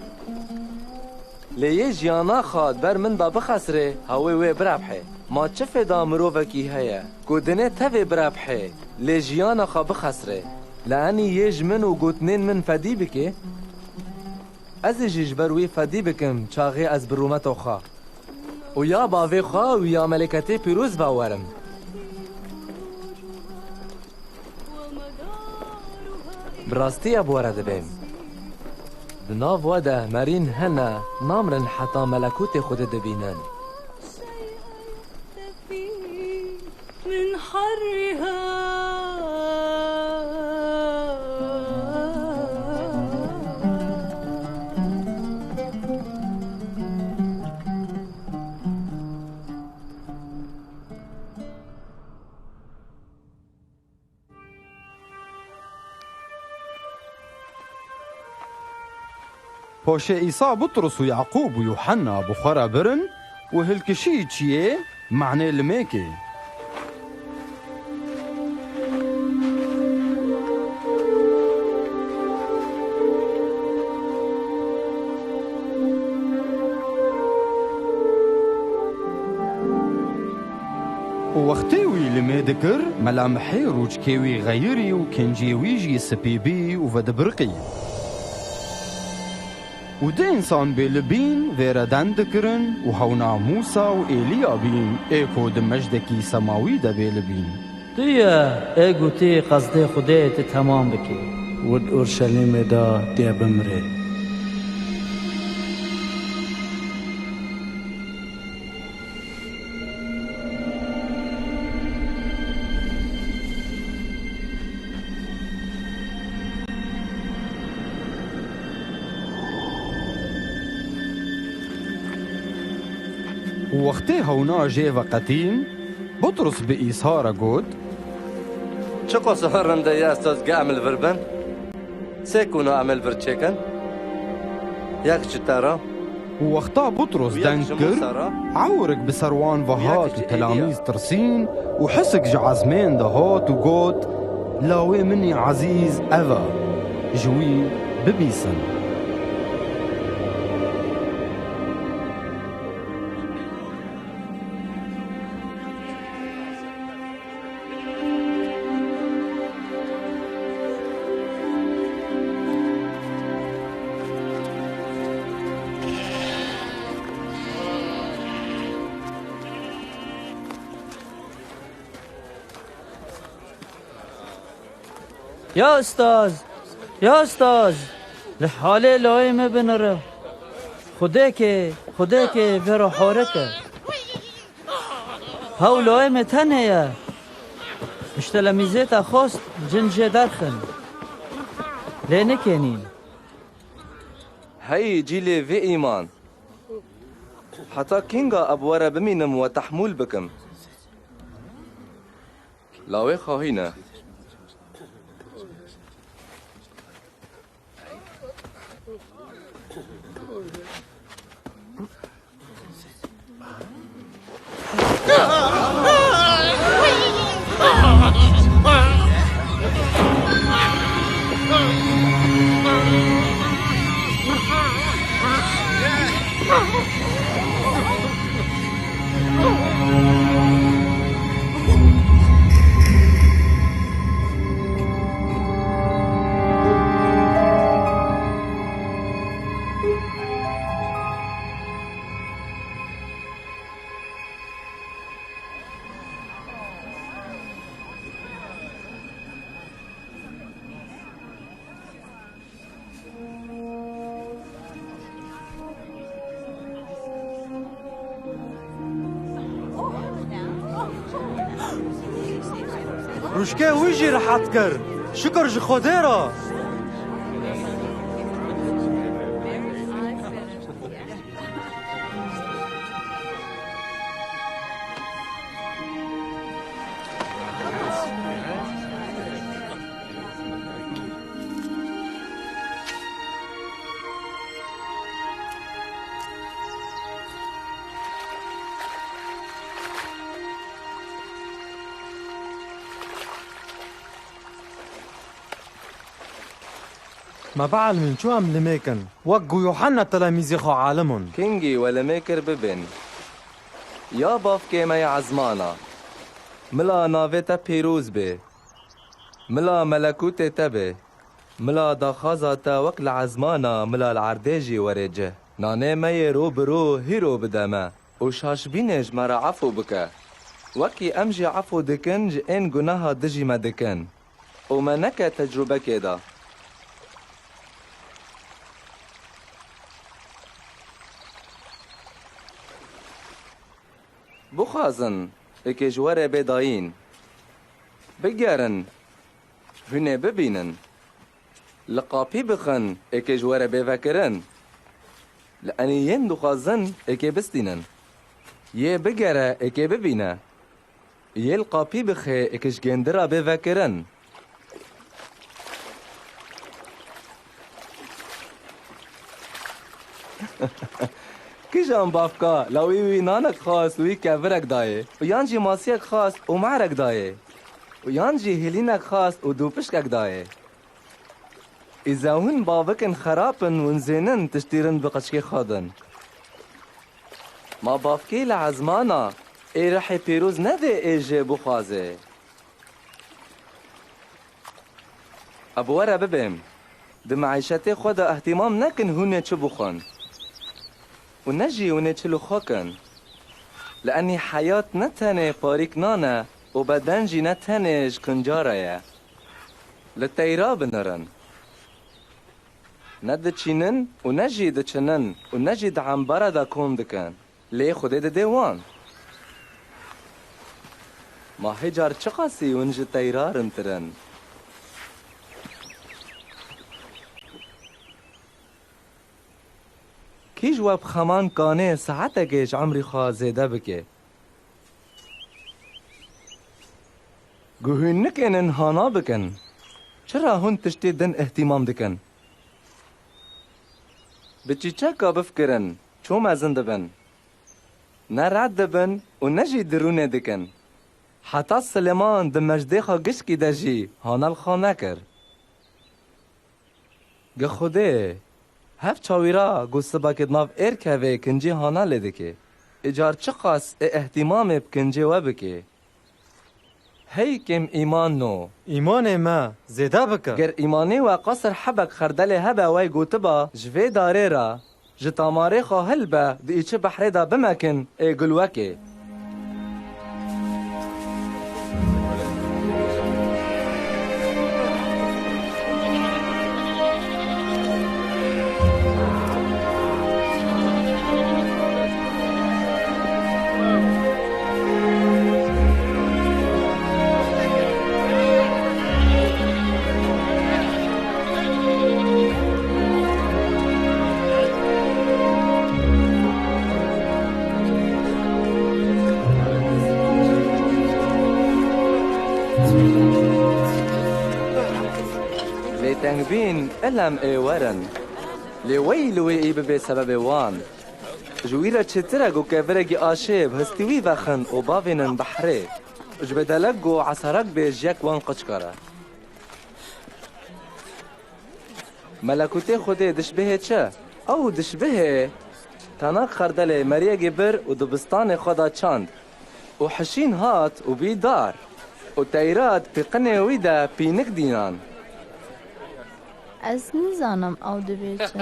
Lê yê jiyana xwe di ber min de bixesre, hewê wê birebhe. Ma çi fêda mirovekî heye ku dinê tevê birebhe, lê jiyana xwe bixesre? Li enî yê ji min û gotinên min fedî bike? Ez ê jî ji ber wî fedî bikim çaxê ez bi rûmeta xwe û ya bavê xwe û ya meleketê pîroz ve werim. Bi rastî ya bi we re dibêm. Di nav we de merîn hene, namirin heta melekûtê Xwedê dibînin. من حرها. Paşê Îsa Butrus û Yaqûb û Yuhenna bi xwe re birin û hilkişî çiyê, manê limêkê. Û wextê wî limê dikir, mela mihê rûçkê wî xeyirî û kincê wî jî spî bî û vedibiriqî. Û du însan bêlibîn vê re deng dikirin û hewna Mûsa û Êliya bîn, ê ku di mejdekî semawî de bêlibîn. Tu ye, ê gotî qezdê Xwedê tu temam bikî. Û di Urşelîmê de dê bimrê. Û wextê hewna jê veqetîn, Butrus bi Îsa re got, Çiqas rind e ya Estaz ge em li vir bin? Sê kuna em ê li vir çêkin? Yek ji te re. Û wexta Butrus deng kir, ewrik bi ser wan ve hat û telamîz tirsîn û hisik ji ezmên de hat û got, Lawê min î ezîz ev e, ji wî bibîsin. Ya Ustaz! Ya Ustaz! Li halê lawê me binire. Xwedêkê, Xwedêkê vê re horike. Hew lawê me tenê ye. Ji telemîzê te xwest cin jê derxin. Lê nikênîn. Hey cîlê vê îman! Heta kînga ez bi we re bimînim we tehmûl bikim? La wê xahî ne. Rûşkê wî jî rehet kir. Şikir ji Xwedê re. Me bielmîn çû em limêkin, wek ku Yuhanna telemîzê xwe elimûn. Kingî we limê kir bibên. Ya bavkê me ya ezmana, mila navê te pîroz bê. Mila melekûtê te bê. Mila daxwaza te wek li ezmana mila li erdê jî were cih. Nanê me yê ro bi ro hîro bide me û şaşbînê ji me re efû bike. Wekî em jî efû dikin ji ên gunaha dijî me dikin. Û me neke tecrûbekê de. Bixwazin, êkê ji we re bê dayîn. Bigerin, hûn ê bibînin. Li qapî bixin, êkê ji we re bê vekirin. Li enî yên dixwazin, êkê bistînin. Yê bigere, êkê bibîne. Yê li qapî bixê, êkê ji gêndira bê vekirin. Kijan bavka, la wî wî nanek xwast, wî kevirek dayê. Û yan jî masiyek xwast û mehrek dayê. Û yan jî hêlînek xwast û dûpişkek dayê. Îza hûn bavikin xerab in, hûn zênin tiştî rind bi qeçkê xwe din. Ma bavkê li ezmana ê rihê pîroz nedê ê jê bixwaze? Ez bi we re bibêm. Di meîşetê xwe de ehtîmam nekin hûn ê çi bixwin. Û ne jî hûn ê çi li xwe kin. Li enî heyat ne tenê parîk nan e û beden jî ne tenê ji kincare ye. Li teyra binirin. Ne diçînin û ne jî diçinin û ne jî di embara de kom dikin. Lê Xwedê dide wan. Ma hê car çiqasî hûn ji teyra rintir in? Kî ji we bi xeman kanê saetekê ji emrî xwe zêde bike? Ku hûn nikênin hana bikin, çira hûn tiştê din îhtîmam dikin? Bi çîçeka bifikirin, ço mezin dibin. Ne red dibin û ne jî dirûnê dikin. Heta Silêman di mejdê xwe gişkî de jî hana li xwe nekir. Gi Xwedê, hev çawîra ku sibakê di nav êr kevê kincê hana lê dike. Îcar çiqas ê îhtîmamê bi kincê we bike. Hey kêm îman no. Îmanê me zêde bike. Ger îmanê we qasir hebek xerdelê hebe wey gotiba, ji vê darê re, ji tamarê xwe hilbe, di îçi behrê de bimekin, ê gulwekê. Bîn, elem ê werin. Lê weyl wê î bibe sebebê wan. Ji wî re çêtir e ku kevirekî aşê bi histî wî vexin û bavênin behrê. Ji bedelek ku esarak bê ji yek wan qiçka re. Melekûtê Xwedê dişbihê çi? Ew dişbihê tenak xerdelê meriyekê bir û dibistanê xwe da çand. Û hişîn hat û bî dar. Û teyrat pîqinê wî de pînik dînan. Ez nizanim ew dibê çi.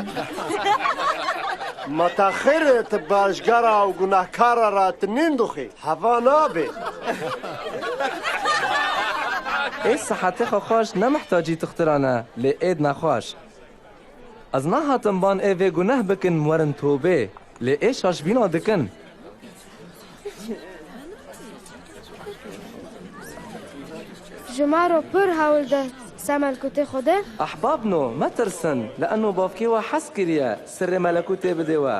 Ma te xêr e, tu başgara û gunehkara re tu nîn dixwî. Heva nabe. Ê sihetê xwe xweş ne mihtacî tixtiran e, lê êd nexweş. Ez nahatim ban ê vê guneh bikin werin tobê, lê ê şaşbîna dikin. Ji me re pir hewl de se melkûtê Xwedê. Ehbabno, metirsin, li eno bavkê we hez kiriye, sirrê melekûtê bidê we.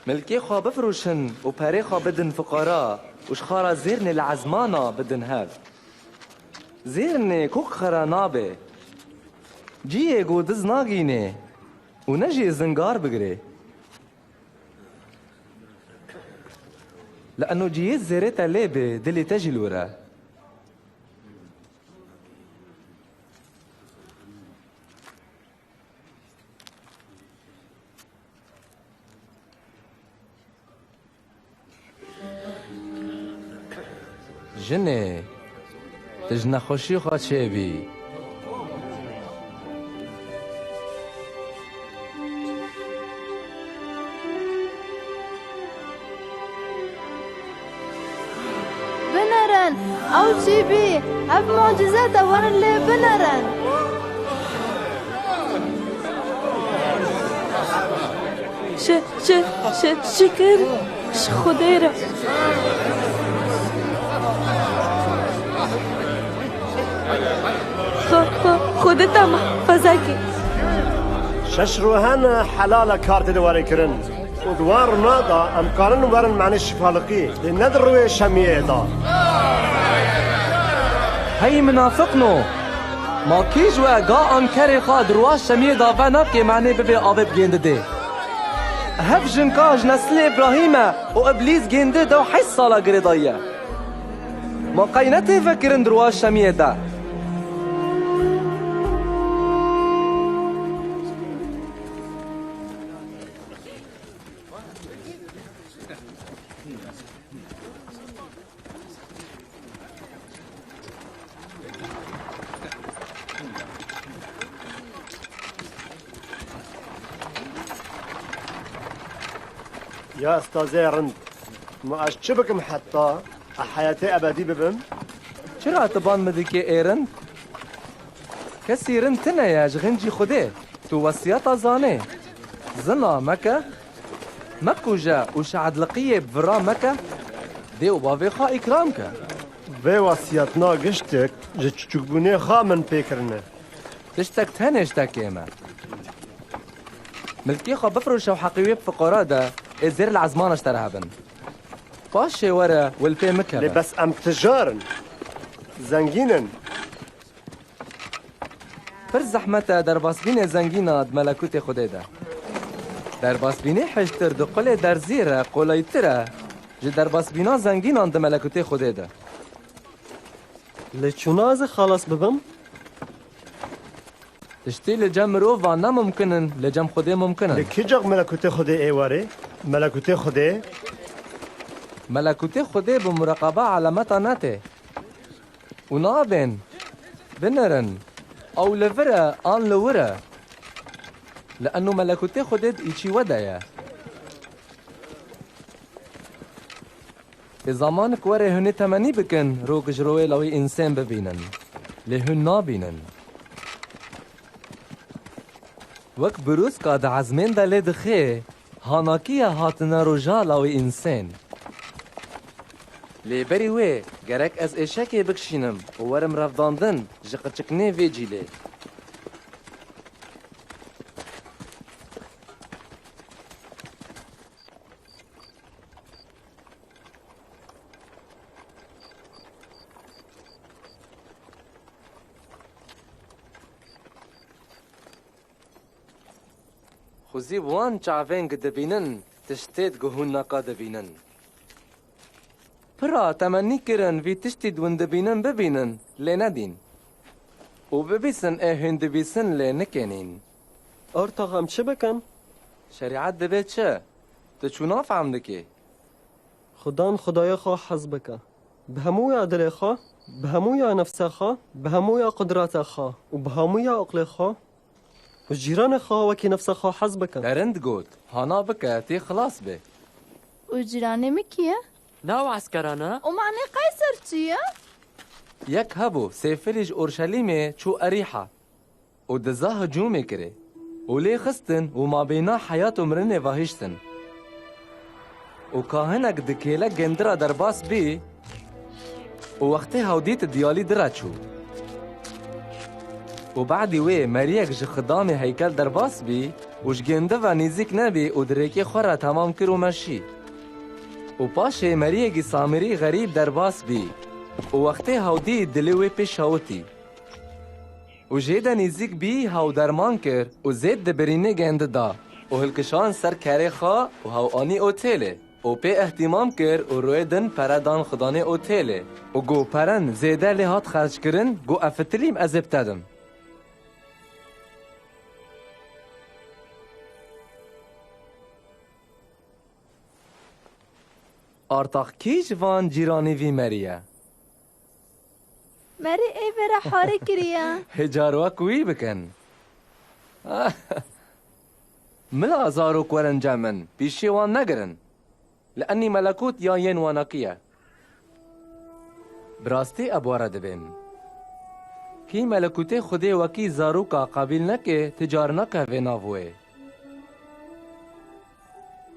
Milkê xwe bifroşin û perê xwe bidin fiqara û ji xwe re zêrnê li ezmana bidin hev. Zêrnê kok xera nabe. Ciyê ku diz nagînê û ne jê zingar bigirê. Li eno ciyê zêrê te lê bê, dilê te jî li wir e. Jinê, tu ji nexweşî xwe çêbî. Binerin, ew çêbî, ev mucize te werin lê binerin. Şi, şi, şi, şikir ji Xwedê re. Xwe, xwe, Xwedê te mehfeze ke. Şeş roh hene helal e kar tê de were kirin. Û di wan rûna de em karin werin menê şifaliqî, lê ne di rûyê şemiyê de. Hey minafiqno! Ma kî ji we ga an kerê xwe di rûwa şemiyê de venake menê bibê avê bi gêndidê? Hev jinka ji neslê Îbrahîm e û Îblîs gêndi dew heşt sala girêdayî ye. Ma qey ne tê vekirin di rûwa şemiyê de? Ya estazê rind, ma ez çi bikim heta ez heyetê ebedî bibim? Çira tu ban min dikê ê rind? Kesî rind tune ye ji xincî Xwedê. Tu wesiyeta zanê. Zina meke, mekuje û şehidliqiyê bi vira meke, dê û bavê xwe îkram ke. Vê wesiyetna giştik ji çiçûkbûnê xwe min pê kirine. Tiştek tenê ji te kêm e. Milkê xwe bifroşe û heqê wê bi fiqara de, ê zêr li ezmana ji te re hebin. Paşê were, wil pê mikeve. Lê bes em tijar in. Zengîn in. Pir zehmet e derbasbînê zengîna di melekûtê Xwedê de. Derbasbînê hêjtir di qulê derzî re qolayîtir e ji derbasbîna zengînan di melekûtê Xwedê de. Lê çûna ez ê xelas bibim? Tiştî li cem mirovan ne mumkin in, li cem Xwedê mumkin in. Lê kî cax melekûtê Xwedê ê warê? Melekûtê Xwedê? Melekûtê Xwedê bi mureqeba elameta netê. Û nabên, binerin, ew li vir e an li wir e. Li eno melekûtê Xwedê di îçî we de ye. Ê zamanik were hûn ê temenî bikin, rok ji royê lawî însên bibînin. Lê hûn nabînin. Wek birûska di ezmên de lê dixê, hanakiye hatine roja lawî însên. Lê berî wê, gerek ez êşekê bikişînim û werim revdandin ji qiçiknê vê cîlê. Û zî wan çavên gi dibînin tiştêd gi hûn naka dibînin. Pira temennî kirin vî tiştî di win dibînin bibînin, lê nedîn. Û bibîsin ê hûn dibîsin lê nikênîn. Artax em çi bikin? Şerîet dibê çi? Tu çûna fehm dikî? Xudan Xwedayê xwe hez bike. Bi hemûya dilê xwe, bi hemûya nefsê xwe, bi hemûya qudreta xwe û bi hemûya aqlê xwe û cîranê xwe wekî nefsê xwe hez bike. Te rind got, hana bike, tê xilas bê. Û cîranê min kî ye? Nav eskeran e? Û manê Qeyser çi ye? Yek hebû, sêfirî ji Orşelîmê çû Erîha. Û diza hicûmê kirê. Û lê xistin û mabêna heyat û mirinê ve hiştin. Û kahinek di kêlek gêndi re derbas bî û wextê hew dît diyalî di re çû. Û badî wê meriyek ji xidamê heykel derbas bî û ji gêndi ve nîzîk nebî û di rêkê xwe re temam kir û meşî. Û paşê meriyekî Samîrî xerîb derbas bî û wextê hew dît dilê wê pê şewitî. Û jê de nêzîk bî, hew derman kir û zêd di birînê gendi da û hilkişand ser kerê xwe û hew anî otêlê û pê îhtîmam kir û rûyê din pere dan xudanê otêlê û got, peren zêde lê hat xerckirin, got, ev fitilîm ez ê bi te dim. Artax kî ji van cîranî vî merî ye? Merî ê vêre harê kiriye. Hê carwek wî bikin. Mila zarok werin cem min, pîşiyê wan negirin. Li enî melekût ya yên wanakî ye. Bi rastî ev were dibên. Kî melekûtê Xwedê wekî zaroka qebîl neke, ti car nake vê nav wê.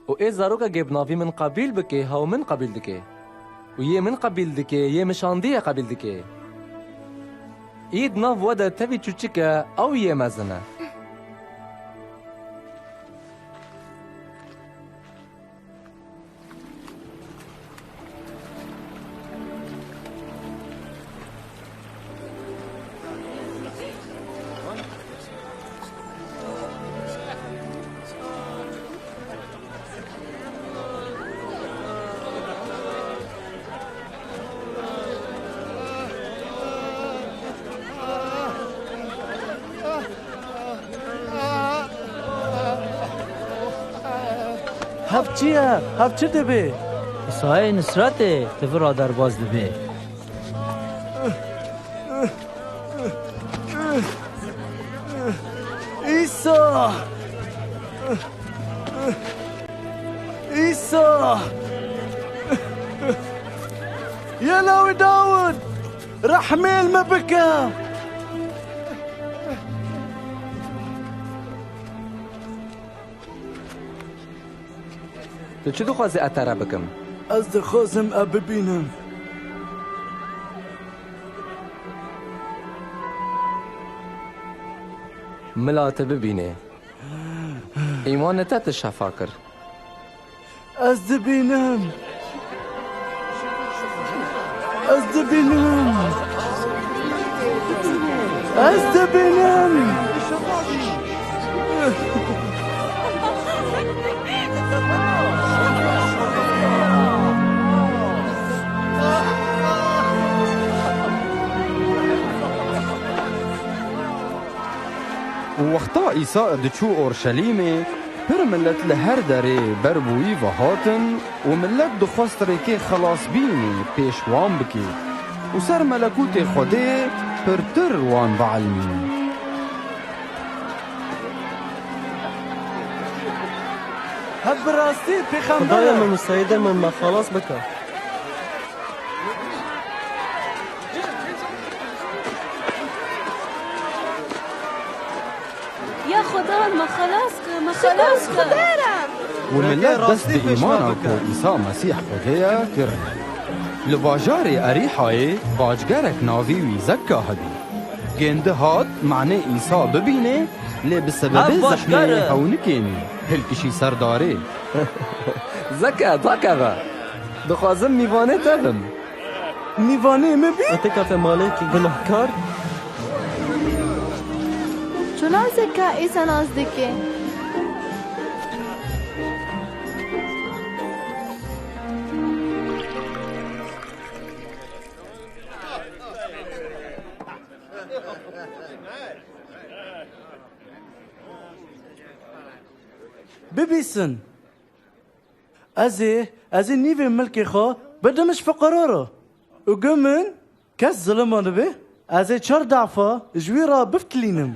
Û ê zarokekê bi navî min qebîl bike, hew min qebîl dike. Û yê min qebîl dike, yê min şandiye qebîl dike. Î di nav we de tevî çûçik e, ew yê mezin e. Hev çi ye? Hev çi dibe? Îsayê Nisretê di vir a derbas dibe. Îsa! Îsa! Ya lawê Dawid, rehmê li me bike! Tu çi dixwazî ez te re bikim? Ez dixwazim ev bibînim. Mila te bibîne. Îmanê te te şefa kir. Ez dibînim. Ez dibînim. Ez dibînim. Û wexta Îsa diçû Orşelîmê, pir milet li her derê ber bi wî ve hatin û milet dixwest rêkê xelasbînê pêş wan bike û ser melekûtê Xwedê pirtir wan bielmîne. Hev bi rastî pêxember e. Xwedayê min û Seyidê min me xelas bike. Ya Xudan, me xelas ke, me xelas ke. Û milet dest bi îmana ku Îsa Mesîh Xwedê ye kir. Li bajarê Erîhayê bacgerek navî wî Zekka hebî. Gêndi hat, manê Îsa bibîne, lê bi sebebê zehmê hew nikênî, hilkişî ser darê. Zeke, dakeve. Dixwazim mîvanê te bim. Mîvanê min bî? Te kate malekî gunahkar. Çuna Zeka Îsa nas dike? Bîsin. Ez ê, ez ê nîvê milkê xwe bidim ji fiqara re. Û gu min kes zilim anibê, ez ê çar defa ji wî re biftilînim.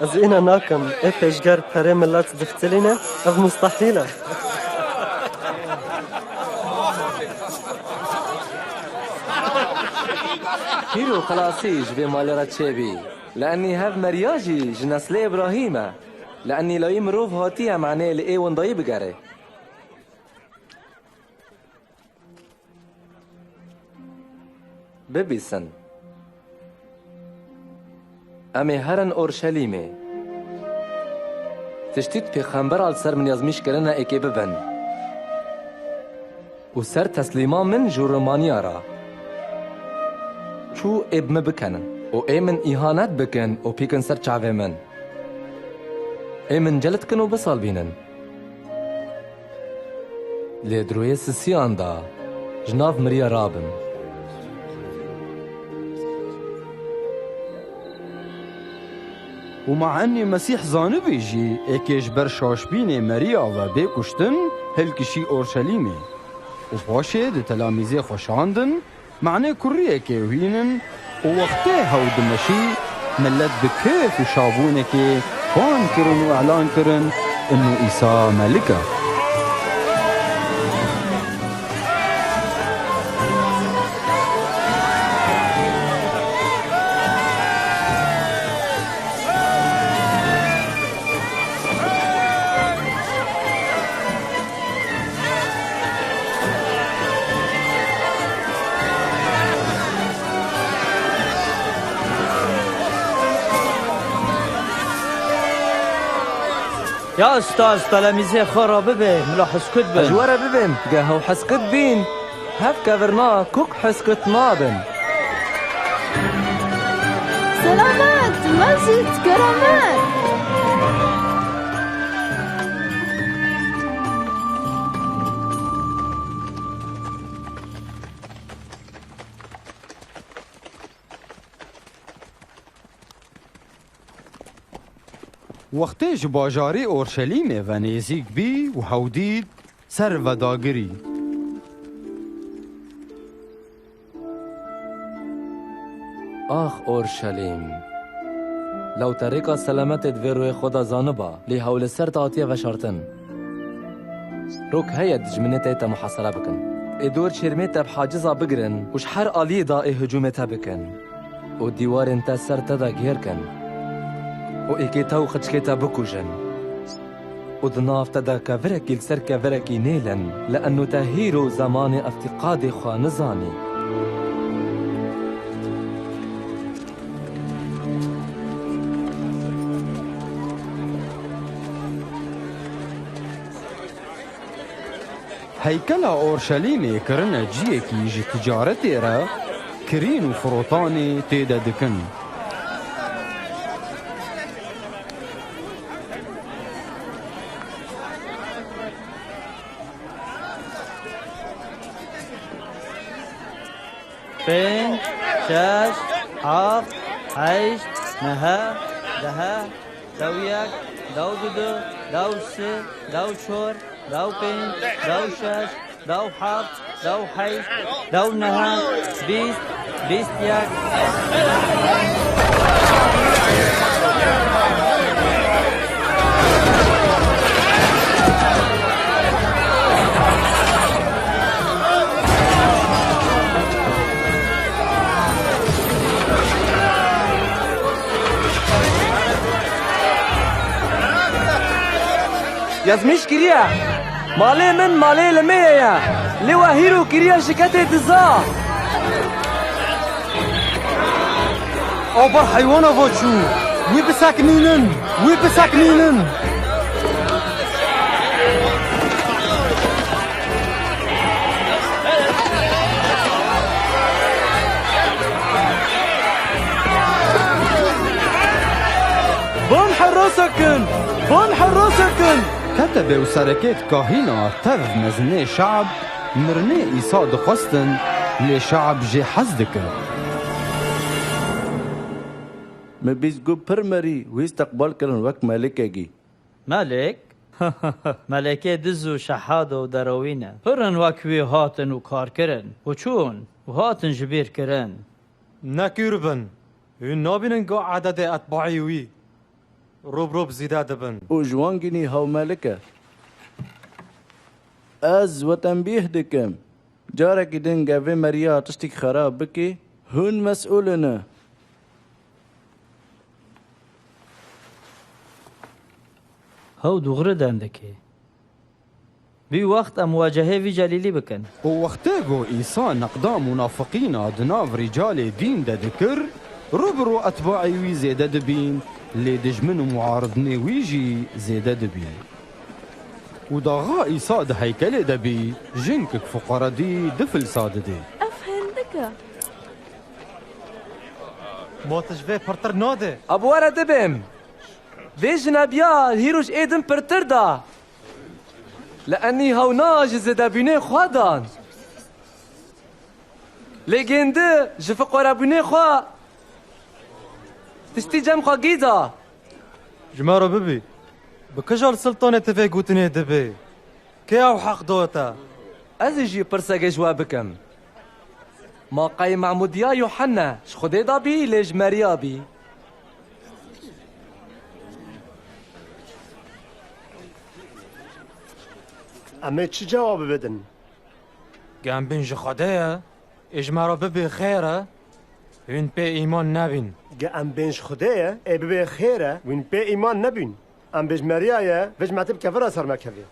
Ez îna nakim. Ê pêşger perê milet diftilîne, ev mustehîl e. Hîro xilasî ji vê malê re çêbî. Li enî hev Merîya jî ji neslê Îbrahîm e. Li enî layî mirov hatiye manê li ê windayî bigere. Bibîsin. Em ê herin Orşelîmê. Tiştî di pêxembera li ser min yazmîş kirine êkê bibin. Û ser teslîma min ji Romaniya re. Çû ê bi min bikenin. Û ê min îhanet bikin û pîkin ser çavê min. Ê min celit kin û bisalbînin. Lê di rûyê sisiyan de ji nav miriya rabin. Û ma enê Mesîh zanibî jî êkê ji ber şaşbînê meriya ve bê kuştin hilkişî Orşelîmê û paşê di telamîzê xwe şandin, manê kuriyekê wînin û wextê hew dimeşî, milet bi kêf û şabûnekê ban kirin û elan kirin, inu Îsa melik e. Ya ustaz, telemîzê xwe re bibe, mila heskut bin. Ez ji we re bibêm, ge hew heskut bîn, hev kevirna kuk heskut nabin. Selamet, Mezîd, keramet. Wextê ji bajarê Orşelîmê ve nêzîk bî û hew dît, ser ve dagirî. Ax Orşelîm! Law te rêka selametê di vê rûyê xwe de zaniba, lê hew li ser te hatiye veşartin. Rok heye dijminê te yê te muhasere bikin. Ê dor çêrmê te bi haciza bigirin û ji her aliyê de ê hicûmê te bikin. Û dîwarên te ser te de gêr kin. Û êkê te û xiçkê te bikujin. Û di nav te de kevirekî li ser kevirekî nêlin, li eno te hîro zemanê eftiqadê xwe nizanî. Heykela Orşelîmê kirine ciyekî ji ticaretê re, kirîn û firotanê tê de dikin. Pênc, şeş, heft, heşt, nehe, dehe, dew yek, dew du, dew si, dew çor, dew pênc, dew şeş, dew heft, dew heşt, dew nehe, bîst, bîst yek. Yazmîş kiriye. Malê min malê limêye ye. Lê we hîro kiriye şiketê diza. Ava heywana va çû. Wî bisekinînin. Wî bisekinînin. Herasekin! Van herasekin! Ketebê û serekêt kahîna tev mezinê şe'b mirinê Îsa dixwestin, lê şe'b jê hez dikir. Me bîst got pir merî wî isteqbal kirin wek melikekî. Melik? Melekê diz û şehado û derewî ne. Pir in wek wî hatin û kar kirin û çûn û hatin ji bîr kirin. Nekûr bin. Hûn nabînin ku ededê etbaî wî rob rob zêde dibin. Û ji wan gînî hew melik e. Ez we tenbîh dikim. Carekî din ge vê meriya tiştîk xerab bikî, hûn mesûl ne. Hew dûxri dendikê. Bî wext em muwecehê vî celîlî bikin. Û wextê ku Îsa neqda munafiqîna di nav rîcalê dîn de dikir, rû bi rû etbaî wî zêde dibîn, lê dijmin û muaridinê wî jî zêde dibîn. Û daxa Îsa di heykelê de bî, jinkik fuqaredî du filsa didê. Ev hindik e. Ma tu ji vê pirtir nade? Abo were dibêm. Vê jinebiya hîrûj ê din pirtir da. Li enî hewna ji zêdebûnê xwe dan. Lê gêndi ji fiqorebûnê xwe tiştî cem xwe gî da. Ji me re bibî. Bi kija li siltanê tu vê gotinê dibê? Kê ew heq da te? Ez ê jî pirseke ji we bikim. Ma qey memûdiya Yuhenne ji Xwedê de bî, lê ji Meriya bî? Em ê çi cewabê bidin? Ge em bên ji Xwedê ye, ê ji me re bibê xêr e, hûn pê îman nebîn. Ge em bên ji Xwedê ye, ê bibê xêr e, hûn pê îman nebîn. Em bê ji Meriya ye, vê ji me tê bi kevira ser me kevê.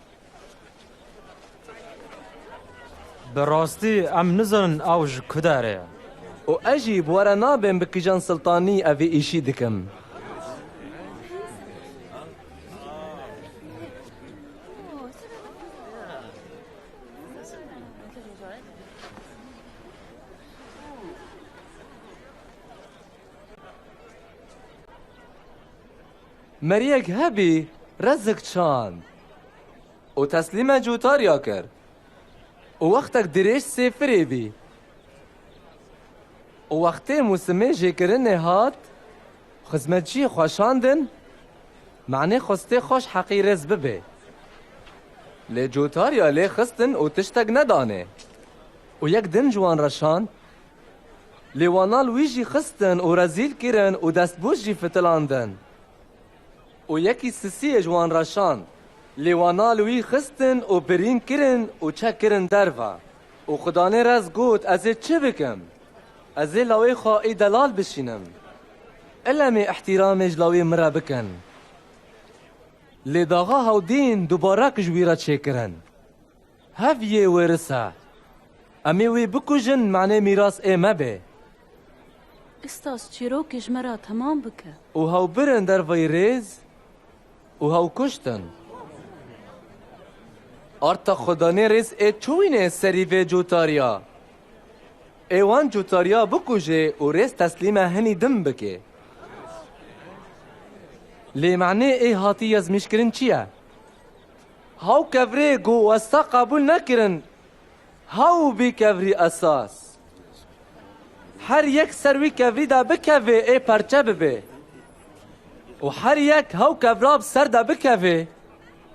Bi rastî em nizanin ew ji ku derê ye. Û ez jî bi we re nabêm bi kîjan siltanî ev ê îşî dikim. Meriyek hebî, rezik çand û teslîme cûtariya kir. Û wextek dirêj sêfirê bî. Û wextê mûsimê jêkirinê hat, xizmetçiyê xwe şandin, manê xwestê xweş heqî rêz bibê. Lê cûtariya lê xistin û tiştek nedanê. Û yek din ji wan re şand, lê wana li wî jî xistin û rezîl kirin û destbûs jî fitilandin. Û yekî sisiyê ji wan re şand, lê wana li wî xistin û birîn kirin û çek kirin derve. Û xudanê rez got, ez ê çi bikim? Ez ê lawê xwe ê delal bişînim? Ilemê îhtîramê ji lawê min re bikin. Lê daxa hewdîn dubarak ji wî re çêkirin. Hev yê wêris e. Em ê wê bikujin, manê mîras ê me bê. Istas çîrokê ji me re temam bike. Û hew birin derveyî rêz û hew kuştin. Arta xudanê rêz ê çûyînê serî vê cotariya. Ê wan cotariya bikujê û rêz teslîme hinî din bike. Lê manê ê hatî yezmîşkirin çi ye? Haw kevrê ku westa qebûl nekirin, haw bî kevrî esas. Her yek ser wî kevrî de bikeve ê perçe bibe. Û her yek haw kevra bi ser de bikeve,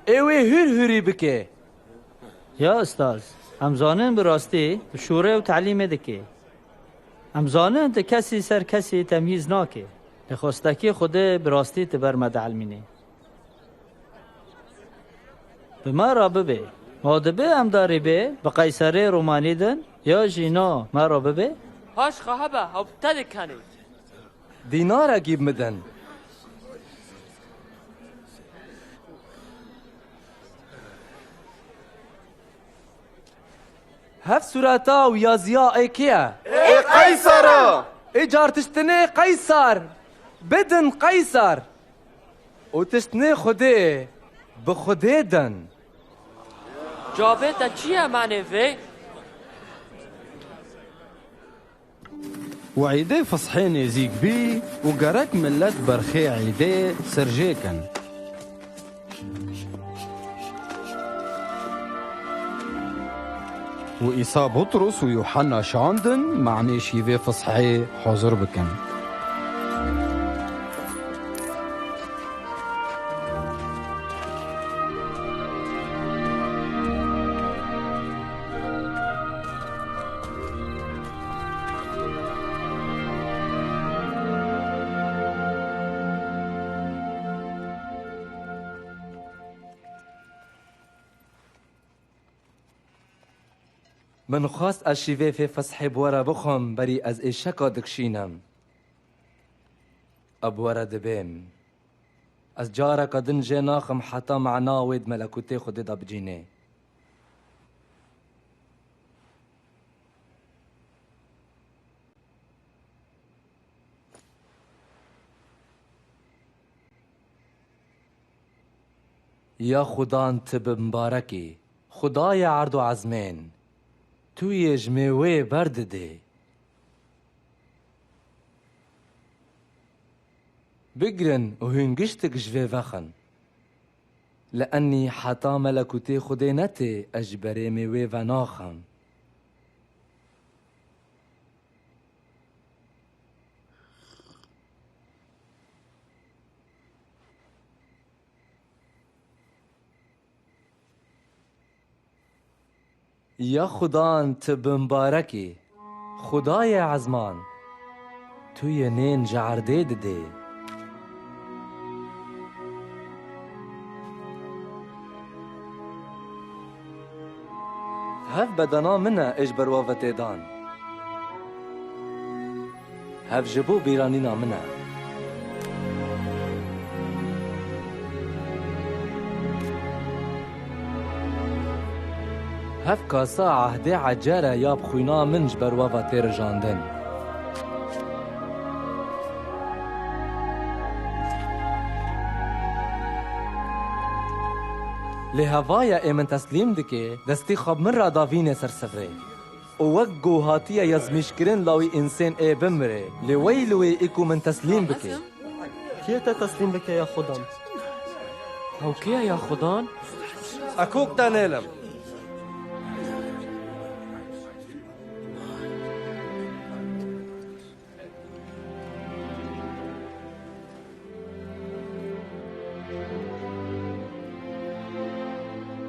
ê wê hûr hûrî bike. Ya ustaz, em zanin bi rastî tu şûrê û telîmê dikê. Em zanin tu kesî ser kesî temyîz nakê. Lê xwestekî Xwedê bi rastî tu ber me dielmînî. Bi me re bibê. Ma dibe em darî bê bi Qeyserê Romanî din, ya jî na me re bibê? Paş xwe hebe, hew te dikenê. Dînarekî bidin. Hev sureta û yaziya ê kê ye? Ê Qeyser e! Ê car tiştinê Qeyser bidin Qeyser. Û tiştinê Xwedê bi Xwedê din. Cavê te çi ye manê vê? Û Îdê Fisxê nêzîk bî û gerek milet berxê Îdê serjê kin. Û Îsa Butrus û Yuhanna şandin, manê şîvê fisihê hazir bikin. Min xwest ez şîvê fê fesihê bi we re bixwim, berî ez ê şeka dikşînim. Ez bi we re dibêm. Ez careke din jê naxim heta mana wê di melekûtê Xwedê de bicînê. Ya Xudan, tu bi mibarek î, Xudayê erd û ezmên, tu yê ji mêweyê berdidê. Bigirin û hûn giştik ji vê vexin. Li enî heta melekûtê Xwedê netê, ez ji berê mêwê venaxim. Ya Xudan, tu bimbarek î, Xudayê ezman, tu yê nên ji erdê didê. Hev bedena min e ê ji ber we ve tê dan. Hev ji bo bîranîna min e. Hev kasa ehdê ecer e ya bi xwîna min ji ber we ve tê rijandin. Lê hevaya ê min teslîm dike, destî xwe bi min re davînê ser sifrê. Û wek ku hatiye yazmîşkirin lawî însên ê bimire, lê wey li wê ê ku min teslîm bike. Kê te teslîm bike ya Xudan? Ew kê ye ya Xudan? Ekok te nêlim.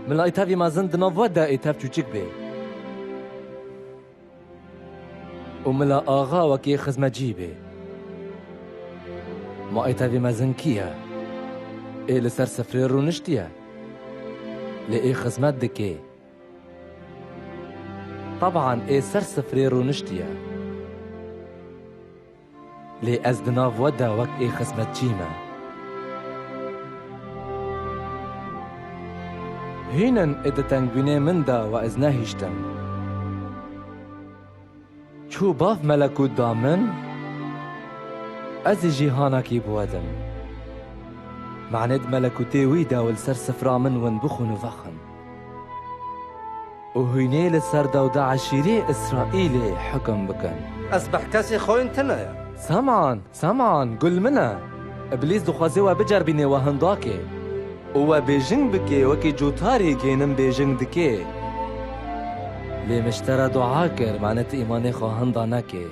Mila ê tevî mezin di nav we de ê tev çûçik bê. Û mila axa wekî xizmetçî bê. Ma ê tevî mezin kî ye? Ê li ser sifrê rûniştiye. Lê ê xizmet dike. Teban ê ser sifrê rûniştiye. Lê ez di nav we de wek ê xizmetçî me. Hîn in ê di tengbînê min de we ez nehiştim. Çû bav melekût da min, ez ê jî hanakî bi we dim. Manê di melekûtê wî de û li ser sifra min win bixwin û vexwin. Û hûnê li ser dewda eşîrê Îsraîlê hukum bikin. Ez behkesê xwîn tune ye. Seman, seman, gul min e. Îblîs dixwaze we bicerbîne we hindakê. Û we bêjing bike wekî cotarê gênim bêjing dike. Lê min ji te re dua kir, mane tu îmanê xwe hinda neke.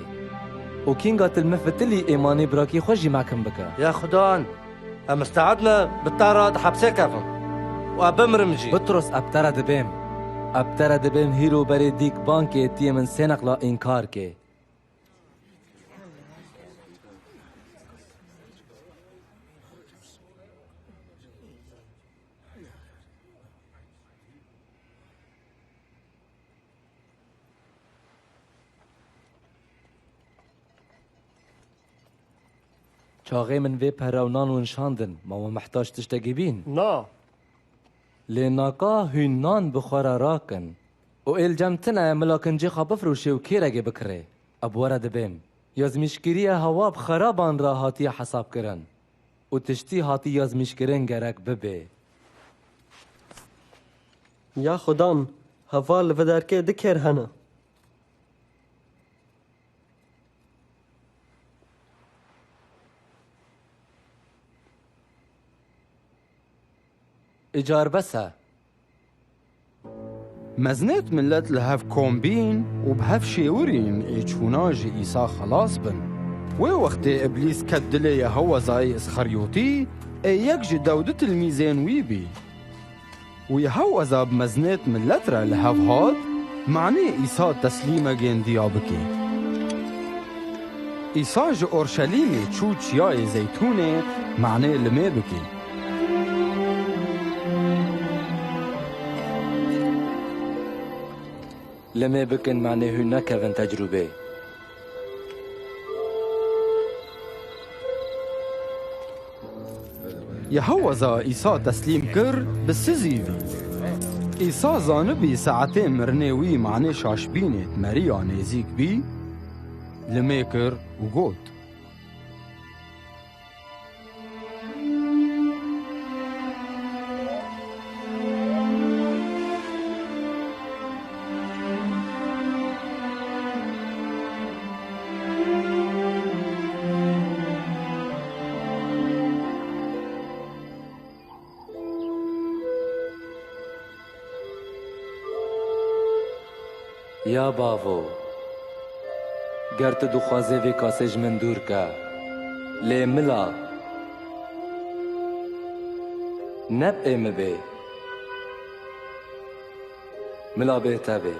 Û kînga tu li min fitilî îmanê birakî xwe jî mekim bike. Ya Xudan, em misteed ne bi te re di hepsê kevim û ez bimirim jî. Bitros, ez bi te re dibêm. Ez bi te re dibêm hîro berê dîk bang ke tu yê min sê neqla înkar ke. Çaxê min vê pere û nan winşandin, ma we mihtac tiştekî bîn? Na. Lê naka hûn nan bi xwe re rakin. Û ê li cem tune mila kincê xwe bifroşê û kêregê bikirê. Ez bi we re dibêm. Yazmîşkiriya hewa bi xeraban re hatiye hesabkirin. Û tiştî hatî yazmîşkirin gerek bibe. Ya Xudan, heval li vê derkê du kêr hene. Car bes e. Mezinêt milet li hev kom bîn û bi hev şêwirîn ê çûna ji Îsa xelas bin. Wê wextê Îblîs ket dilê Yehewezayê Îsxeryotî, ê yek ji dewdu tilmîzên wî bî. Û Yeheweza bi mezinêt milet re li hev hat, manê Îsa teslîmegên diya bike. Îsa ji Orşelîmê çû Çiyayê Zeytûnê, manê limê bike. Limê bikin, manê hûn nekevin tecrûbê. Yeheweza Îsa teslîm kir, bi sizî bî. Îsa zanibî saetê mirinê wî manê şaşbînê meriya nêzîk bî, limê kir û got, Ya bavo, ger tu dixwazê vê kasê ji min dûr ke, lê mila ne bi ê min bê. Mila bê te bê.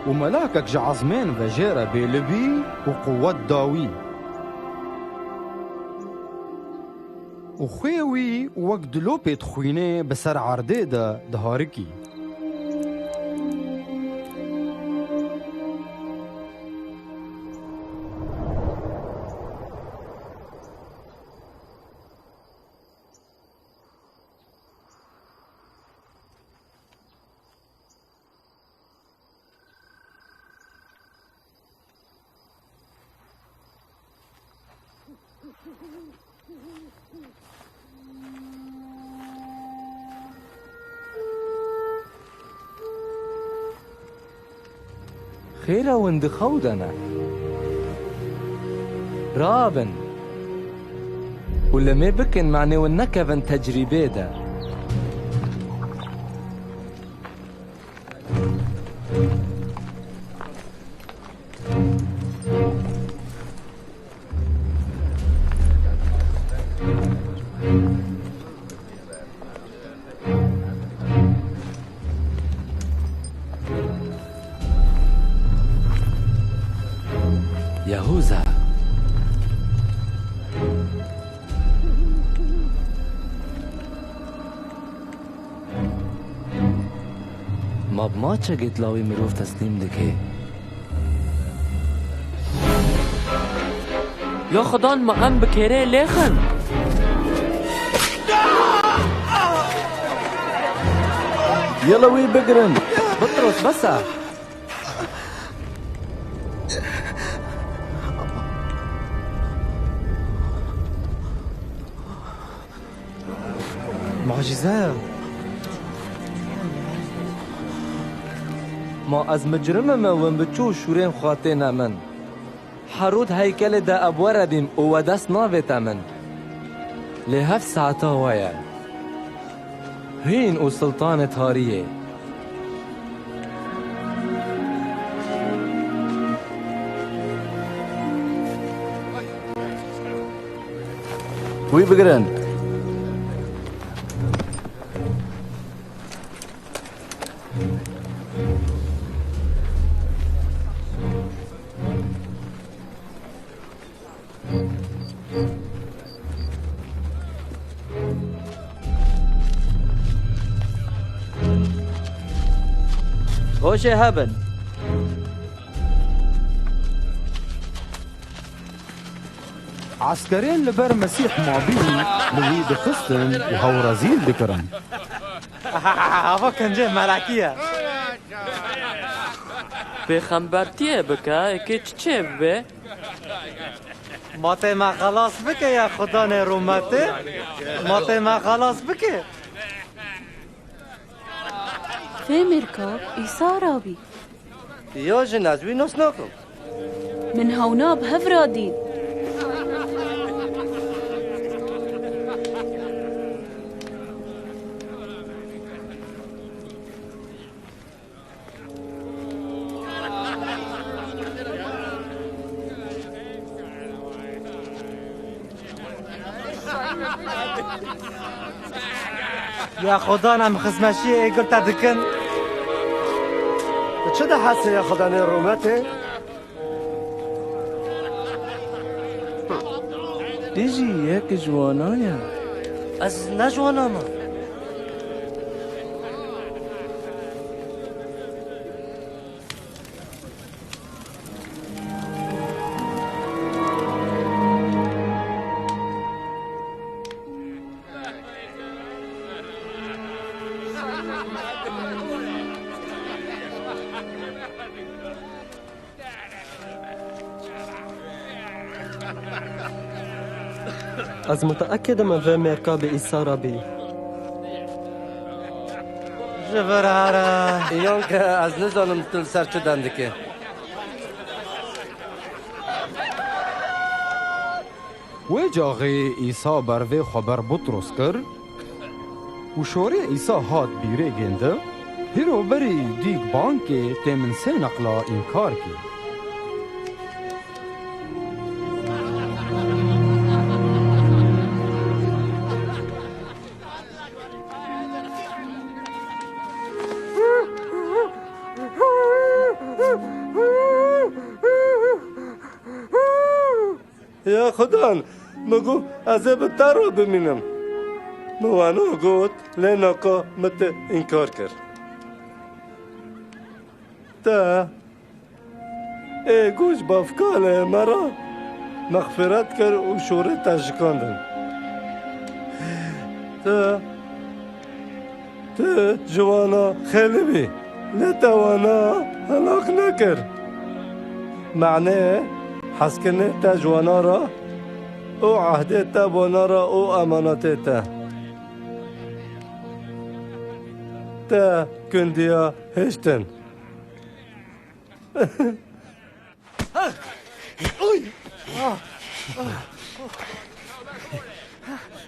Û melakek ji ezmên ve jê re bêli bî û quwet da wî. Û xwê wî wek dilopê dixwînê bi ser erdê de diharikî. Xêr e, hûn di xew de ne? Rabin û limê bikin, manê hûn nekevin tecrîbê de. Yehûza. Ma bi maçekê tu lawê mirov teslîm dikî? Ya xudan, ma em bi kêrê lêxin? Yela wî bigirin. Petros, bes e. Mucîze ye. Ma ez micrim im, win bi çû şûrên xwe têne min. Herod heykelê de ez bi we re bîm û we dest navête min. Lê hev saeta we ye. Hîn û siltanê tariyê. Wî bigirin. Hoşê hebin. Eskerên li ber Mesîh mabîn li wî dixistin û hew rezîl dikirin. Ava kincê melekî ye. Pêxembertiyê bike, êkê çi çê bibe? Ma tê me xelas bike ya Xudanê rûmetê. Ma tê me xelas bike. Fêmêrka Îsa rabî. Yo jin, ez wî nas nakim. Min hewna bi hev radî. Ya Xudan, em xizmeşiyê ê gul te dikin. Tu çi dihesê ya Xudanê rûmetê? Tu jî yek ji wana ye. Ez ne ji wana me. Ez miteekid im vê mêrka bi Îsa re bî. Ji vir here. Yanke ez nizanim tu li ser çi dendikî. Wê caxê Îsa bervê xwe ber Butros kir û şorê Îsa hat bîrê gêndi, Hîro berî dîk bang kê tê min sê neqla înkar kî. Ya Xudan, min got ez ê bi te re bimînim. Min wano got, lê naka min te înkar kir. Te ê ku ji bavkalê me re mexfiret kir û şorê te şikandin. Te Tu ji wana xêlî bî, lê te wana helak nekir. Manê hezkirinê te ji wana re û ehdê te bona re û emanetê te. Te kundiya hiştin.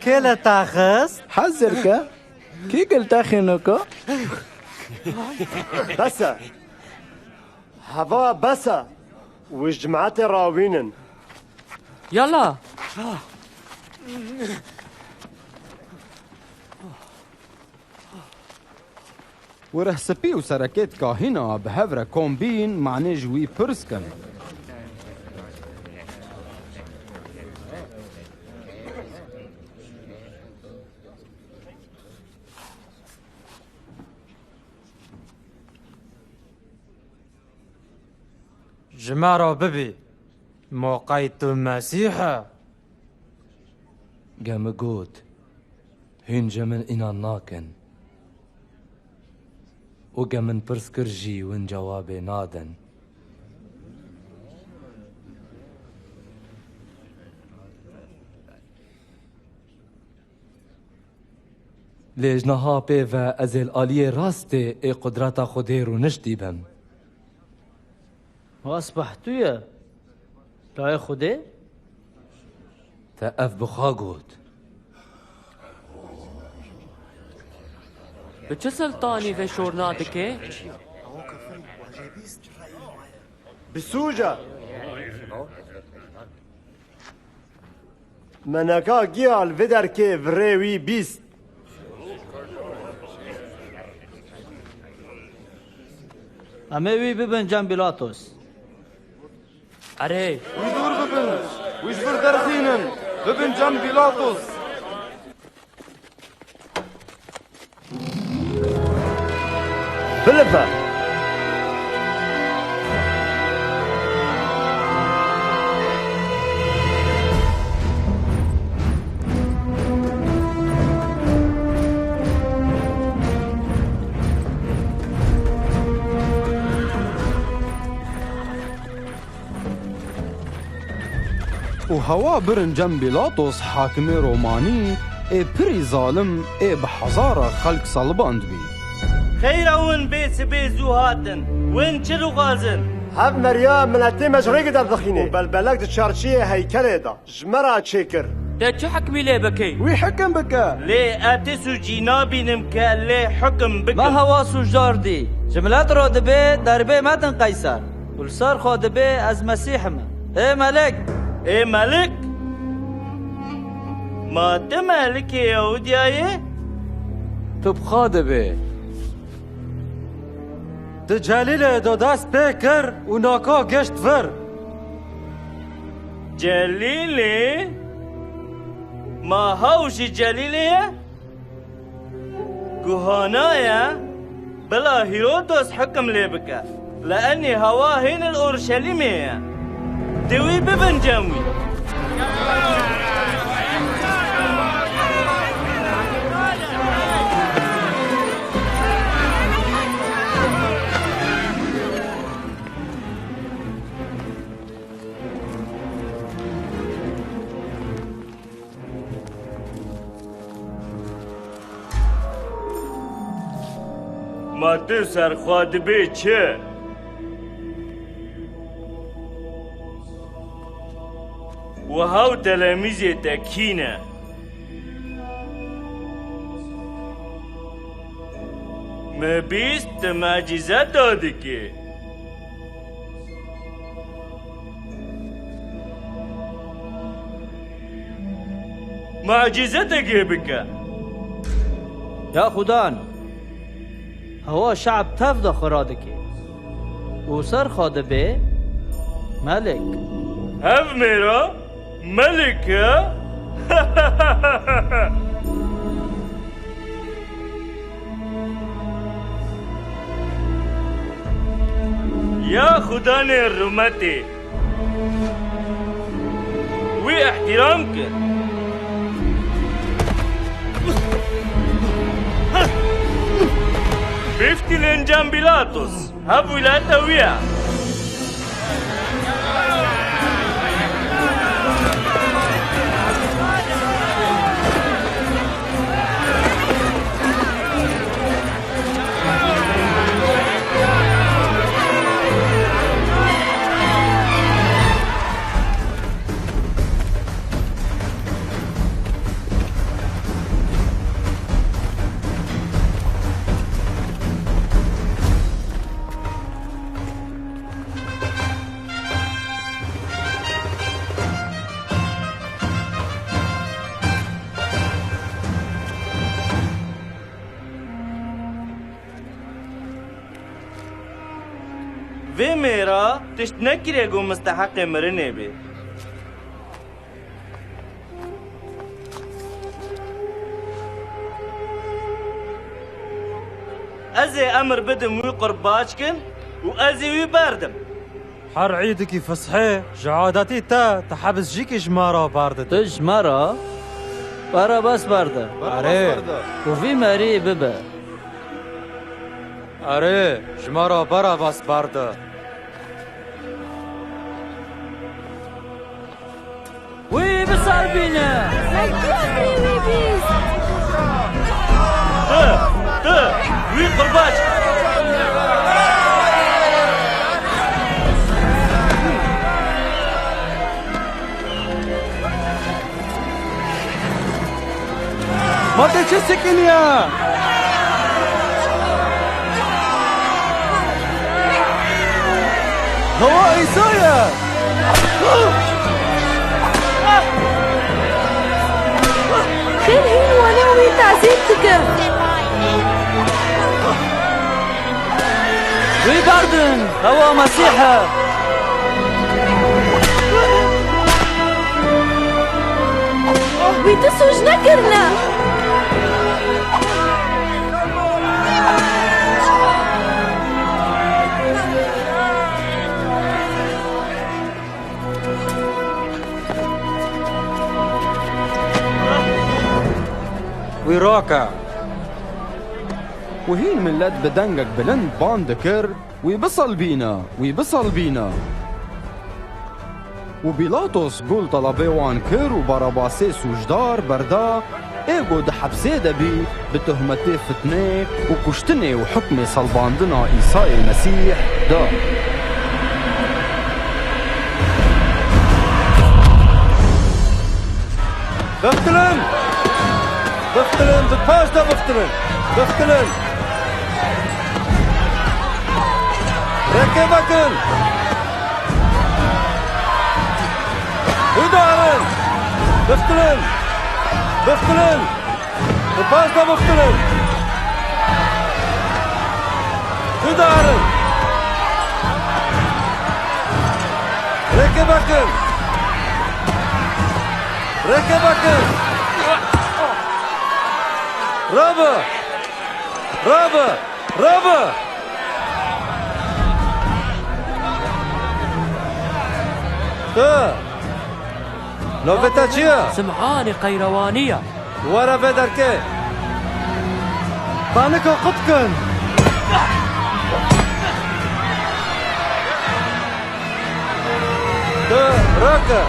Kê li te xist? Hezir ke. Kî gil te xînoko? Bes e. Heva bes e. Wî ji cemaetê rawînin. Yala. Wirehspî û serekêt kahîna bi hev re kom bîn, manê ji wî pirs kin. Ji me re bibî, moqey tu Mesîh e? Ge min got, hûn ji min înan nakin. Û ge min pirs kir jî, hûn cewabê nadin. Lê ji niha pê ve ez ê li aliyê rastê ê qudreta Xwedê rûniştî bim. Wasbeh tu ye. Layê Xwedê? Te ev bi xwe got. Bi çi siltanî vê şorna dike? Bi sûc e. Meneka giya li vê derkê virê wî bîst. Em ê wî bibin cem Pîlatos. Erê. Wî dûr bibin. Wî ji vir derxînin. Bibin cem Pîlatos. Bilive. Û hewa birin cem Pîlatos, hakimê Romanî, ê pirî zalim, ê bi hezara xelk salibandbî. Xeyra win bê sibê zû hatin. Win çi dixwazin? Hev meriya miletê me ji rêkê derdixîne û belbelek di çarşiyê heykelê de ji me re çêkir. Te çi hikmî lê bikey? Wî hikim bike. Lê ez ti sûcî nabînim ke lê hikim bikim. Me hewa sûcdar dî. Ji milet re dibê derbê medin Qeyser. Û li ser xwe dibê ez Mesîh im. Ê Melik! Ê Melik! Ma tu melikê Yehûdiya yî? Tu bi xwe dibê. Di Celîlê de dest pê kir û naka gişt vir. Celîlê? Ma hew jî Celîlê ye? Ku hana ye, bila Hîrodos hikim lê bike. Li enê hewa hîn li Orşelîmê ye. Dê wî bibin cem wî. Ma tu ser xwe dibê çi? Û hew telemîzê te kî ne? Me bîst tu mecîze dadikê. Mucîzetekê bike. Ya Xudan, hewa şe'b tev de xwe radike û ser xwe dibe melik. Hev mêra melik e? Ya Xudanê rûmetê, wî îhtîram kin. Biftilên cem Pîlatos. Hev wîlayeta wî ye. Vê mêra tişt nekiriye ku misteheqê mirinê bê. Ez ê emir bidim wî qurbaç kin û ez ê wî berdim. Her îdikî Fisxê ji adetî te, te hebs jîkî ji me re berdide. Tu ji me re Barabas berde. Erê. Û vî merî bibe. Erê, ji me re Barabas berde. Wî bisalbîne! Wî bîst! Tu, tu, wî qurbaç! Ma te çi sikiniya? Hewa Îsa ye! Kir hîn wana wî tezîb dike. Wî berdin, hewa Mesîh e. Wî tu soc nekirine. Wî rake. Û hîn milet bi dengek bilind ban dikir, Wî bisalbîne, wî bisalbîne. Û Pîlatos gul telebê wan kir û Barabasê sûcdar berda, ê ku di hepsê de bî, bi tohmetê fitnê û kuştinê û hukmê salbandina Îsayê Mesîh da. Biftilin! Biftilin! Bi paş de biftilin! Biftilin! Rêkê vekin! Hûdarin! Biftilin! Biftilin! Bi paş de biftilin! Bidarin! Rêke vekin! Rêke vekin! Rabe! Rabe! Rabe! Tu! Navê te çi ye? Simhanê Qeyrewanî ye. Were vê derkê. Panika qut kin. Tu rake.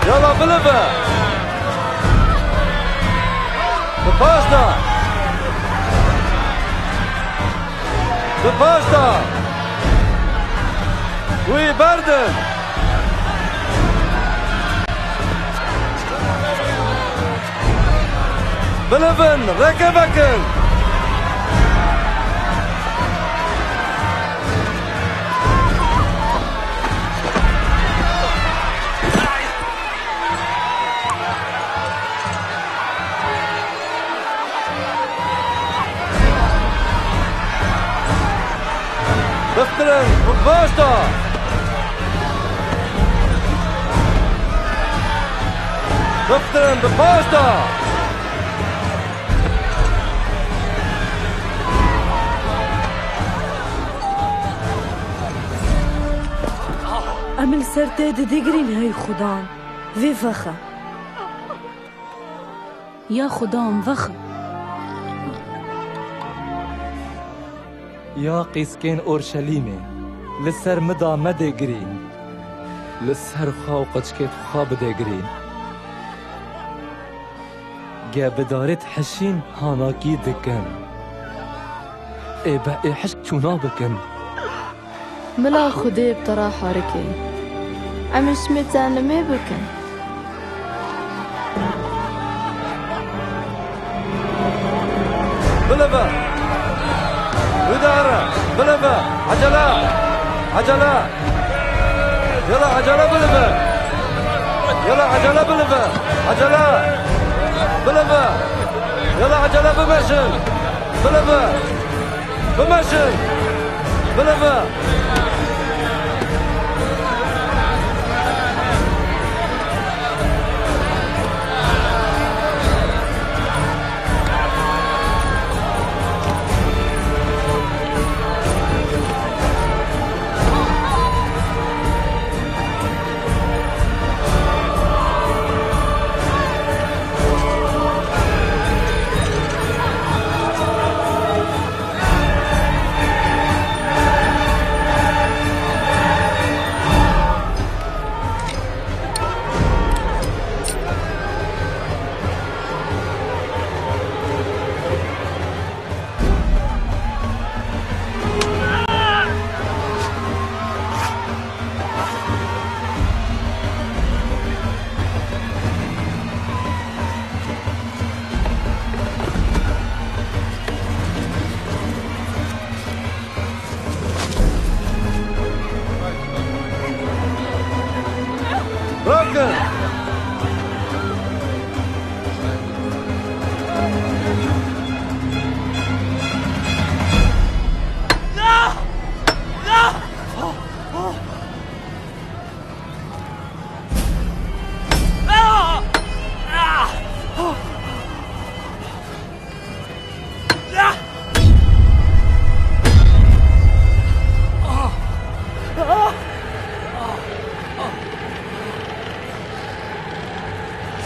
Yala bilive. Bi paş de. Bi paş de. Wî berdin. Bilivin, rêke vekin. Biftirin, bi paş de. Biftirin, bi paş de. Em li ser te didigirîn hey Xudan. Vê vexe. Ya Xudan vexe. Ya qîskên Orşelîmê, li ser min de medê girîn. Li ser xwe û qeçkê xwe bidê girîn. Ge bidarêt hişîn hanakî dikin. Ê be ê hişk çûna bikin. Mila Xwedê bi te re harike. Em ê şimê te nimê bikin. Bilive! Wî de here! Bilive! Ecele! Ecele! Yala ecele bilive! Yala ecele bilive! Ecele! Bilive! Yala ecele bimeşin! Bilive! Bimeşin! Bilive! Rakin!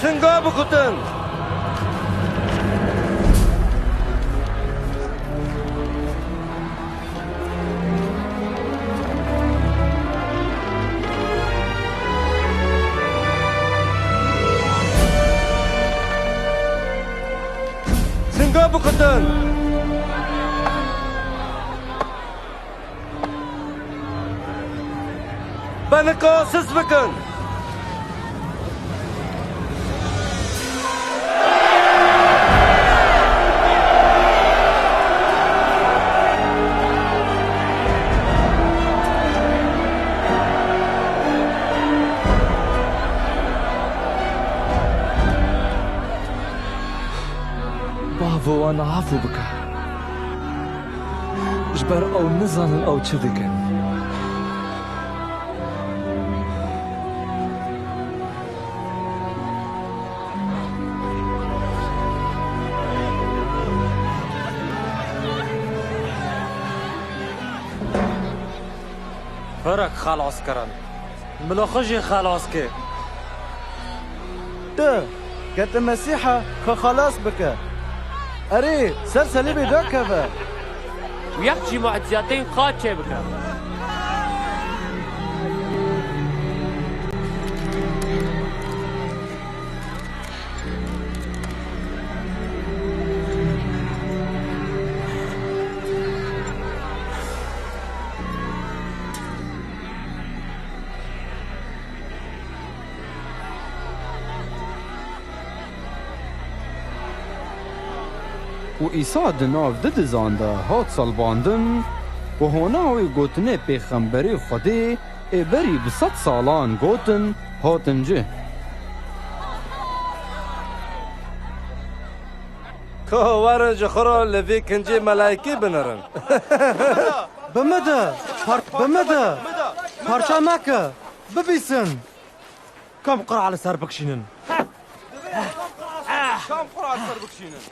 Singa bikutin! Singa bikutin! Benika siz bikin! Bi wan afû bike. Ji ber ew nizanin ew çi dikin. Hinek xelas kirin. Bila xwe jî xelas ke. Tu, ke tu Mesîh e, xwe xelas bike. Erê, ser selîbê dakeve. Û yek jî mucizatên xwe çêbike. Û Îsa di nav du dizan de hat salbandin û hona wê gotinê pêxemberê Xwedê ê berî bi sed salan gotin, hatin cih. Ka werin ji xwe re li vê kincê melaykî binirin. Bi min de, par-, bi min de, parça meke, bibîsin. Kam qura li ser bikişînin. Kam qura li ser bikişînin.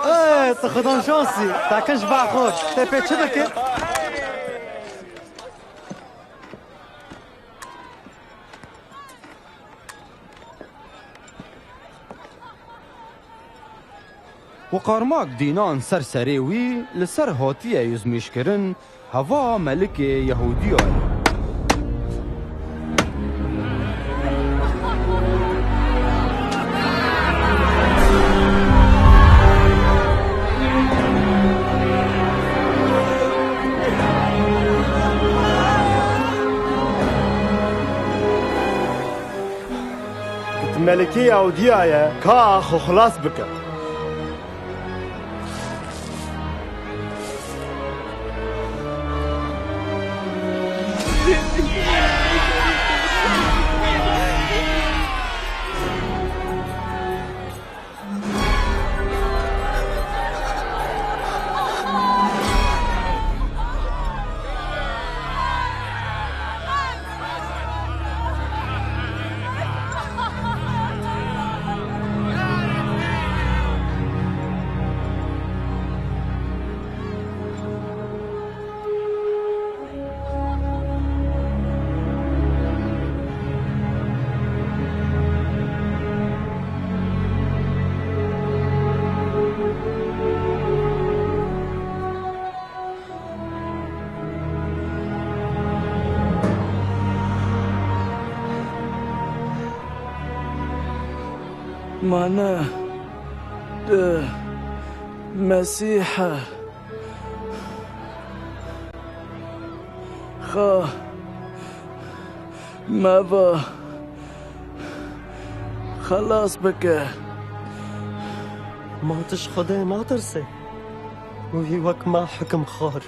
Ê, tu xudan şansî. Tekin ji ba xwe. Te pê çi dike? Û qarmak dînan ser serê wî li ser hatiye yuzmîşkirin, heva melikê Yehûdiya ye. Melikê Yahûdiya ye, ka xwe xilas bike. Mane, tu Mesîh e. Xa, me va, xelas bike. Ma tu ji Xwedê natirse? Wî wek me hikimxwar.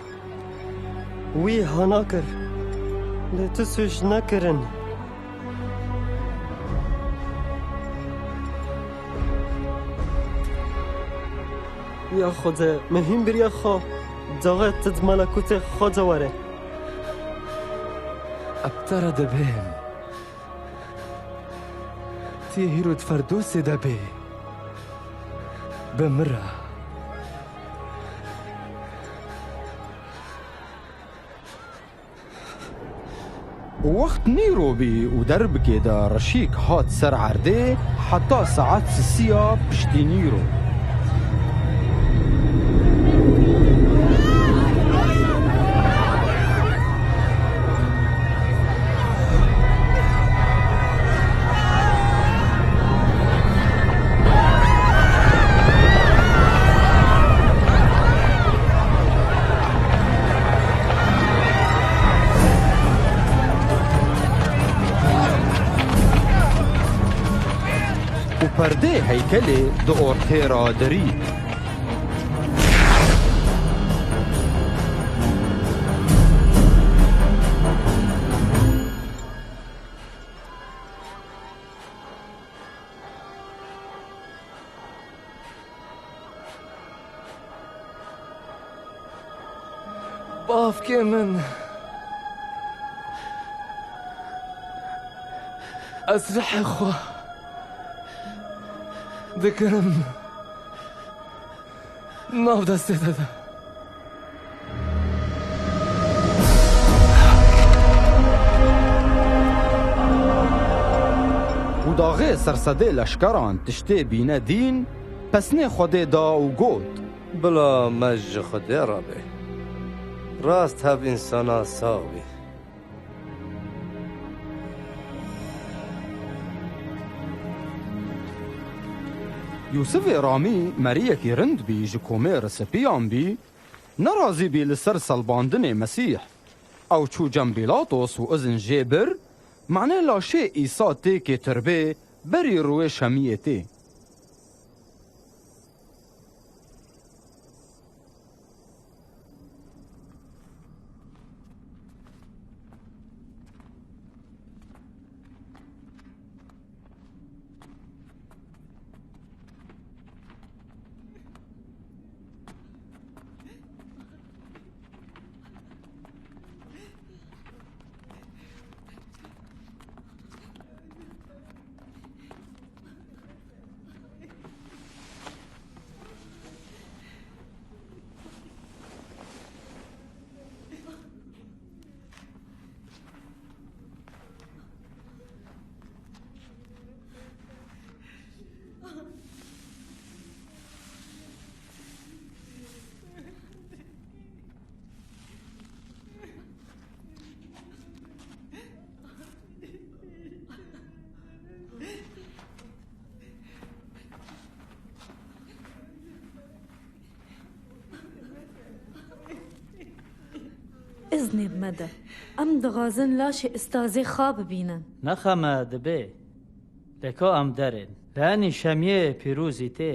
Wî hana kir. Lê tu sûc nekirin. Ya Xwedê, min hîn biriya xwe, daxê tu di melekûtê xwe de were. Ez bi te re dibêm. Tu yê hîro di Ferdosê de bê. Bi min re. Wext nîro bî û derbikê de reşîk hat ser erdê heta saet sisiya piştî nîro. Û perdê heykelê di ortê re dirî. Mafkê min. Ez rihê xwe digirim nav destê te de. Û daxê sersedê leşkeran tiştê bîne dîn, pesnê Xwedê da û got: Bila me ji Xwedê re be. Rast hev însana sax bî. Yûsifê Ramî meriyekî rind bî, ji komê Risipiyan bî, nerazî bî li ser selbandinê Mesîh. Ew çû cem Pîlatos û izin jê bir, manê laşê Îsa têkê tirbê berî rûyê Şemiyê tê. Iznê bi me de. Em dixwazin laşê Îsayê xwe bibînin. Nexe me dibe. Lê ka em derên. Li enî Şemiyê pîrozî tê.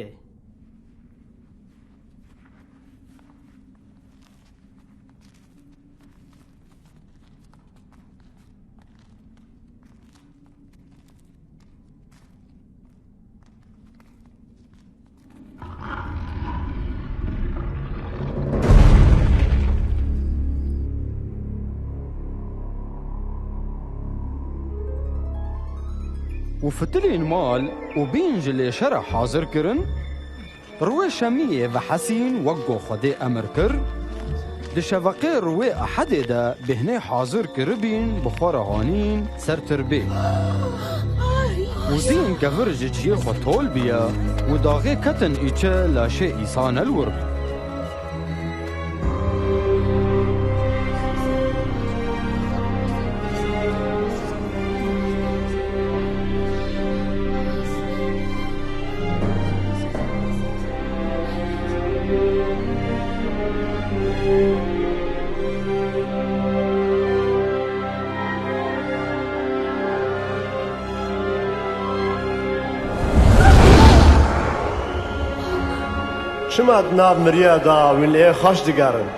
Û fitilên mal û bîn ji lêşe re hazir kirin, rûyê Şemiyê vehesîn wek ku Xwedê emir kir, di şeveqê rûyê Ehedê de bêhnê hazir kiribîn, bi xwe re hanîn ser tirbê. Û dîn kevir ji cihê xwe tol bûye û daxê ketin îçe laşê Îsa ne li wir bû. Çima di nav miriya de wîn li ê xweş digerin?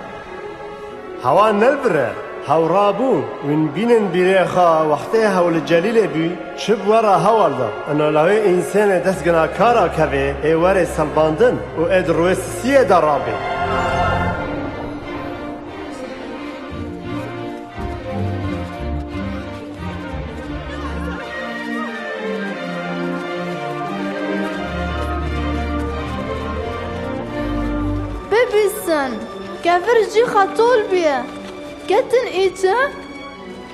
Hewa ne li vir e, hew rabûn, wîn bînin bîrê xwe wextê hew li Celîlê bû, çi bi we re hewl da? Ina lawê însenê dest ginakara kevê ê werê selbandin û ê di rûyê sisiyê de rabê. Bibîsin, kevir jî xetol bûye. Ketin îçe,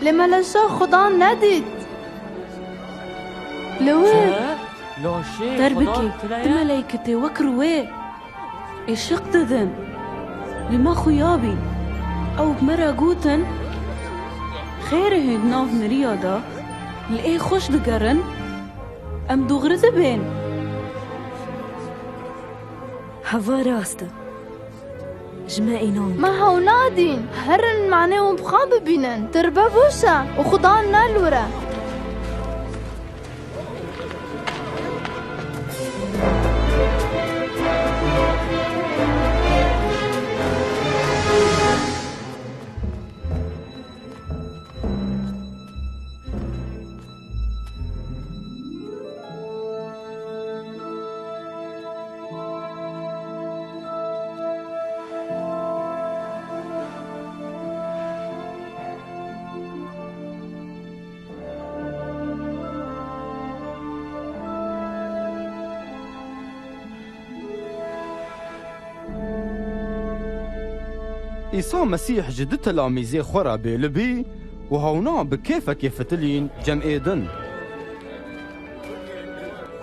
lê me leşa Xudan nedît. Li wir. Çi? Laşê Xudan tile ye? Derbikê, tu meleyketê wek rûyê. Êşiq didin. Li me xuya bî. Ew bi me re gotin, xêrê hûn di nav miriya de li ê xweş digerin, em dûxri dibên. Heva rast e. Ji me înan. Me hew nadîn. Herin manê wan bi xwe bibînin. Tirbe boş e û Xudan ne li wir e. Îsa Mesîh ji du telamîzê xwe re bêli bî û hewna bi kêfekê fitilîn cem ê din.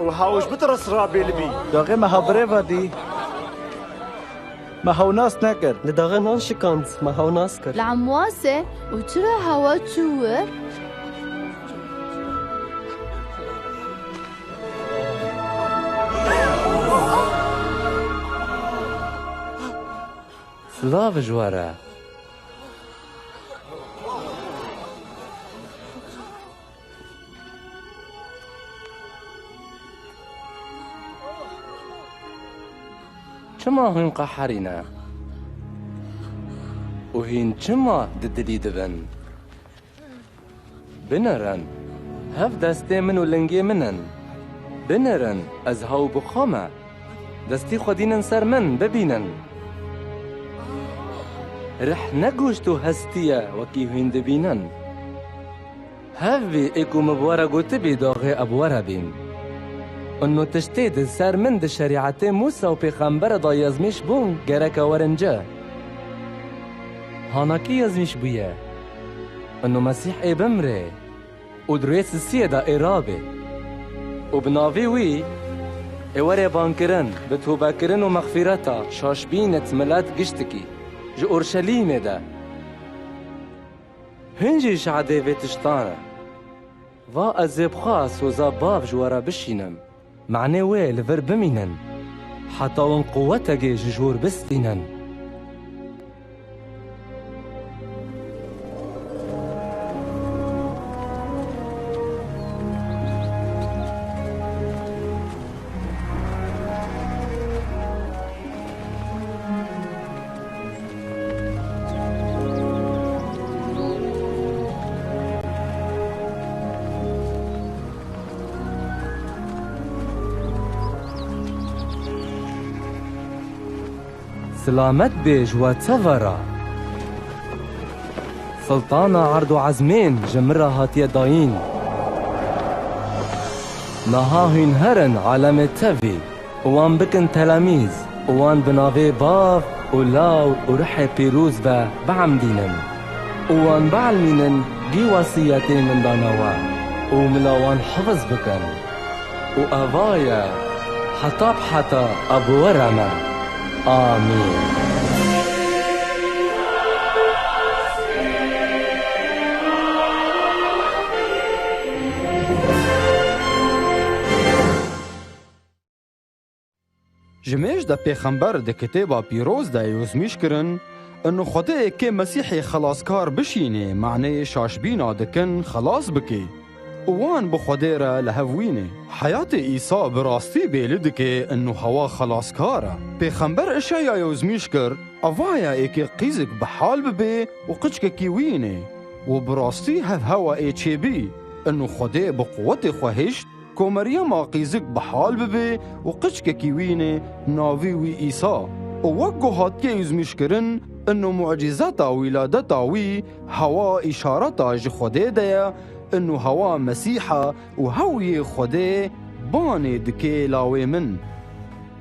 Û hew ji bitirs re bêli bî. Daxê me hebirê ve dî. Me hew nas nekir. Li daxê nan şikand, me hew nas kir. Li Emwasê û çira hewa çû wir? Silav ji we re. Çima hûn qeherî ne? Û hîn çima di dilî dibin? Binêrin, hev destê min û lingê min in. Binêrin, ez hew bi xwe me. Destî xwe dînin ser min, bibînin. Rih ne goşt û hestî ye, wekî hûn dibînin. Hev bî, ê ku min bi we re gotibî, daxê ez bi we re bîm. Û no tiştê di ser min di şerîetê Mûsa û pêxembere de yezmîş bûn, gereke werin ci. Hana kî yezmîş bûye? Û no Mesîh ê bimrê û di rê sisiyê de ê rabê. Û bi navê wî ê werê bankirin, bi tobekirin û mexfîreta şaşbînê di milet giştikî, ji Orşelîmê de. Hûn jî şahidê vê tiştan e. Va ez ê bi xwe soza Bav ji we re bişînim. Manê wê li vir bimînin, heta hûn quwetekê ji jor bistînin. Silamet bê ji we teva re. Siltana erd û ezmên ji min re hatiye dayîn. Niha hûn herin alemê tevî û wan bikin telemîz û wan bi navê Bav û Law û Rihê Pîroz ve biemdînin û wan bielmînin gî wesiyetê min dane we û mila wan hifiz bikin. Û eva ye, heta bi heta ez bi we re me. Amîn. Ji mêj de pêxember di Kitêba Pîroz de yozmîş kirin, inu Xwedê êkê Mesîhê xelaskar bişînê, maneyê şaşbîna dikin xelas bikê û wan bi Xwedê re li hev wînê. Heyatê Îsa bi rastî bêli dike inu hewa xelaskar e. Pêxember Işeya yozmîş kir, eva ye êkê qîzik bi hal bibê û qiçkekî wînê û bi rastî hev hewa ê çêbî, inu Xwedê bi quwetê xwe hişt, Ku Meryema qîzik bi hal bibe û qiçkekî wînê navî wî Îsa. Û wek ku hatiye yozmîşkirin, inu mucîzeta wîladeta wî hewa îşareta ji Xwedê de ye, inu hewa Mesîh e û hew yê Xwedê banê dike lawê min.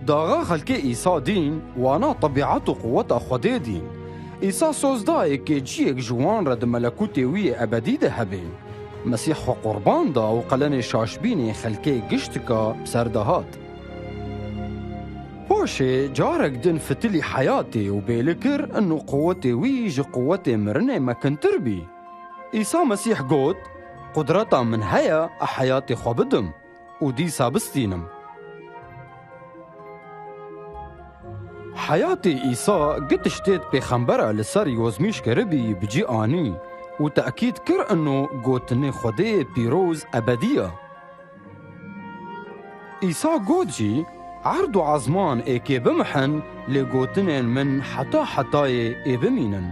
Daxa xelkê Îsa dîn, wana tebîet û quweta Xwedê dîn. Îsa soz da êkê ciyek ji wan re di melekûtê wî yê ebedî de hebe. Mesîh xwe qurban da û qelenê şaşbînê xelkê giştika bi ser de hat. Paşê carek din fitilî heyatê û bêli kir, inu quwetê wî ji quwetê mirinê mekintir bî. Îsa Mesîh got, Qudreta min heye, ez heyatê xwe bidim û dîsa bistînim. Heyatê Îsa gi tiştê di pêxembera li ser yozmîş kiribî bi cî anî û tekîd kir, ino gotinê Xwedê pîroz ebedî ye. Îsa got jî, Erd û ezman êkê bimihin, lê gotinên min heta hetayê ê bimînin.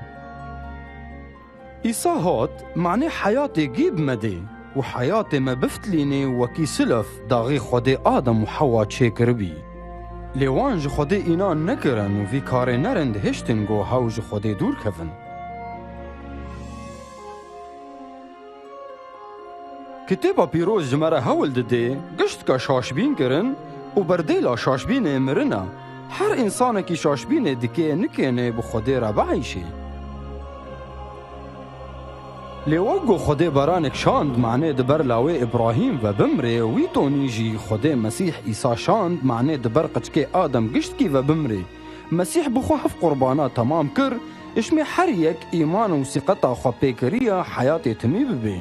Îsa hat, manê heyatê gî bi me dê û heyatê me biftilînê wekî silef daxê Xwedê Adem û Hewa çêkiribî. Lê wan ji Xwedê înan nekirin û vî karê nerind hiştin ku hew ji Xwedê dûr kevin. Kitêba Pîroz ji me re hewl didê, giştka şaşbîn kirin û berdêla şaşbînê mirin e. Her însanekî şaşbînê dike nikênê bi Xwedê re bieyşê. Lê wek ku Xwedê beranek şand, manê di ber lawê Îbrahîm ve bimrê, wî tonî jî Xwedê Mesîh Îsa şand, manê di ber qiçkê Adem giştkî ve bimrê. Mesîh bi xwe heft qurbana temam kir, ji me her yek îman û sîqeta xwe pê kiriye heyatê timî bibê.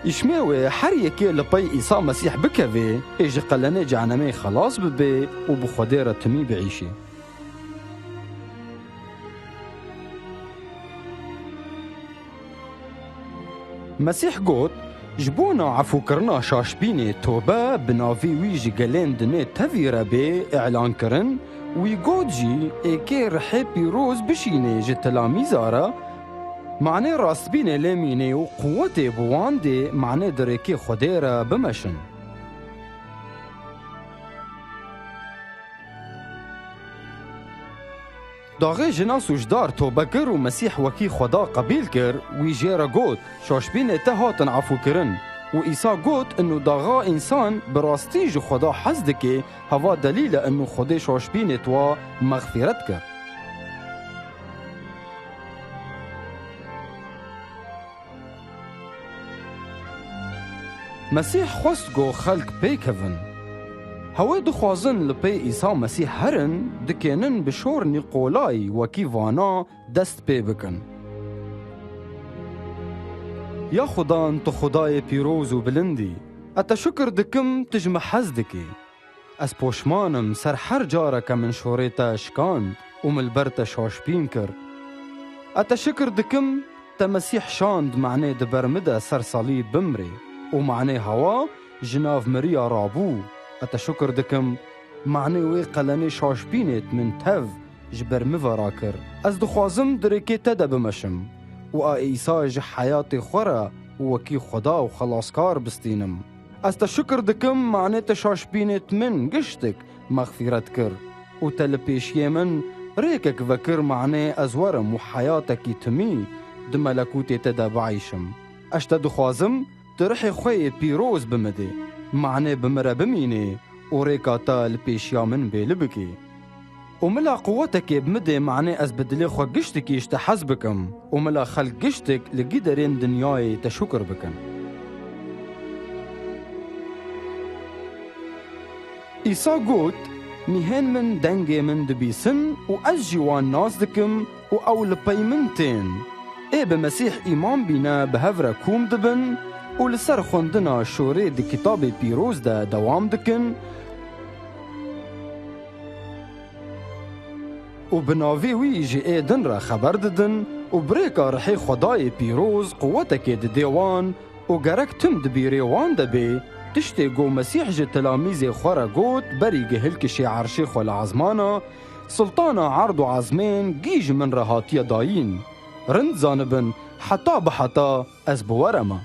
Ji me wê her yekê li pey Îsa Mesîh bikevê, ê ji qelenê cehenemê xelas bibê û bi Xwedê re timî biîşê. Mesîh got, ji bona efûkirina şaşbînê tobe bi navê wî ji gelên dinê tevî re bê îlankirin, wî got jî, êkê rihê pîroz bişînê ji tilamîza re, manê rastbînê lê mînê û quwetê bi wan dê, manê di rêkê Xwedê re bimeşin. Daxê jina sûcdar tobe kir û Mesîh wekî Xweda qebîl kir, wî jê re got, şaşbînê te hatin efûkirin. Û Îsa got, inu daxa însan bi rastî ji Xweda hez dike, heva delîl e inu Xwedê şaşbînê twa mexfîret kir. Mesîh xwest ku xelk pê kevin. Hewê dixwazin li pê Îsa Mesîh herin, dikênin bi şor Nîqolayî wekî vana dest pê bikin. Ya Xudan, tu Xwedayê pîroz û bilind î, ez te şukir dikim, tu ji me hez dikî. Ez poşman im ser her careke min şorê te şikand û min li ber te şaşbîn kir. Ez te şikir dikim, te Mesîh şand, manê di ber min de ser salîb bimrê û manê hewa ji nav miriya rabû. Ez te şikir dikim, manê wê qelenê şaşbînê min tev ji ber min ve rakir. Ez dixwazim di rêkê te de bimeşim û a Îsa ji heyatê xwe re wekî Xweda û Xelaskar bistînim. Ez te şikir dikim, manê te şaşbînê min giştik mexfîret kir û te li pêşiyê min rêkek vekir, manê ez werim û heyatekî timî di melekûtê te de biîşim. Ez te dixwazim, tu rihê xwe yê pîroz bi min dê, manê bi min re bimînê û rêka te li pêşiya min bêli bikê. Û mila quwetekê bi min dê, manê ez bi dilê xwe giştikî ji te hez bikim û mila xelk giştik li giderên dinyayê te şukir bikin. Îsa got, mîhên min dengê min dibîsin û ez jî wan nas dikim û ew li pey min tên. Ê bi Mesîh îman bîne bi hev re kûm dibin û li ser xwendina şorê di Kitabê Pîroz de dewam dikin û bi navê wî ji ê din re xeber didin û bi rêka rihê Xwedayê pîroz quwetekê didê wan û gerek tim di bîrê wan de bê, tiştê ku Mesîh ji tilamîzê xwe re got berî ku hilkişê erşê xwe li ezmana, Sultana erd û ezmên gî ji min re hatiye dayîn. Rind zanibin, heta bi heta ez bi we re me.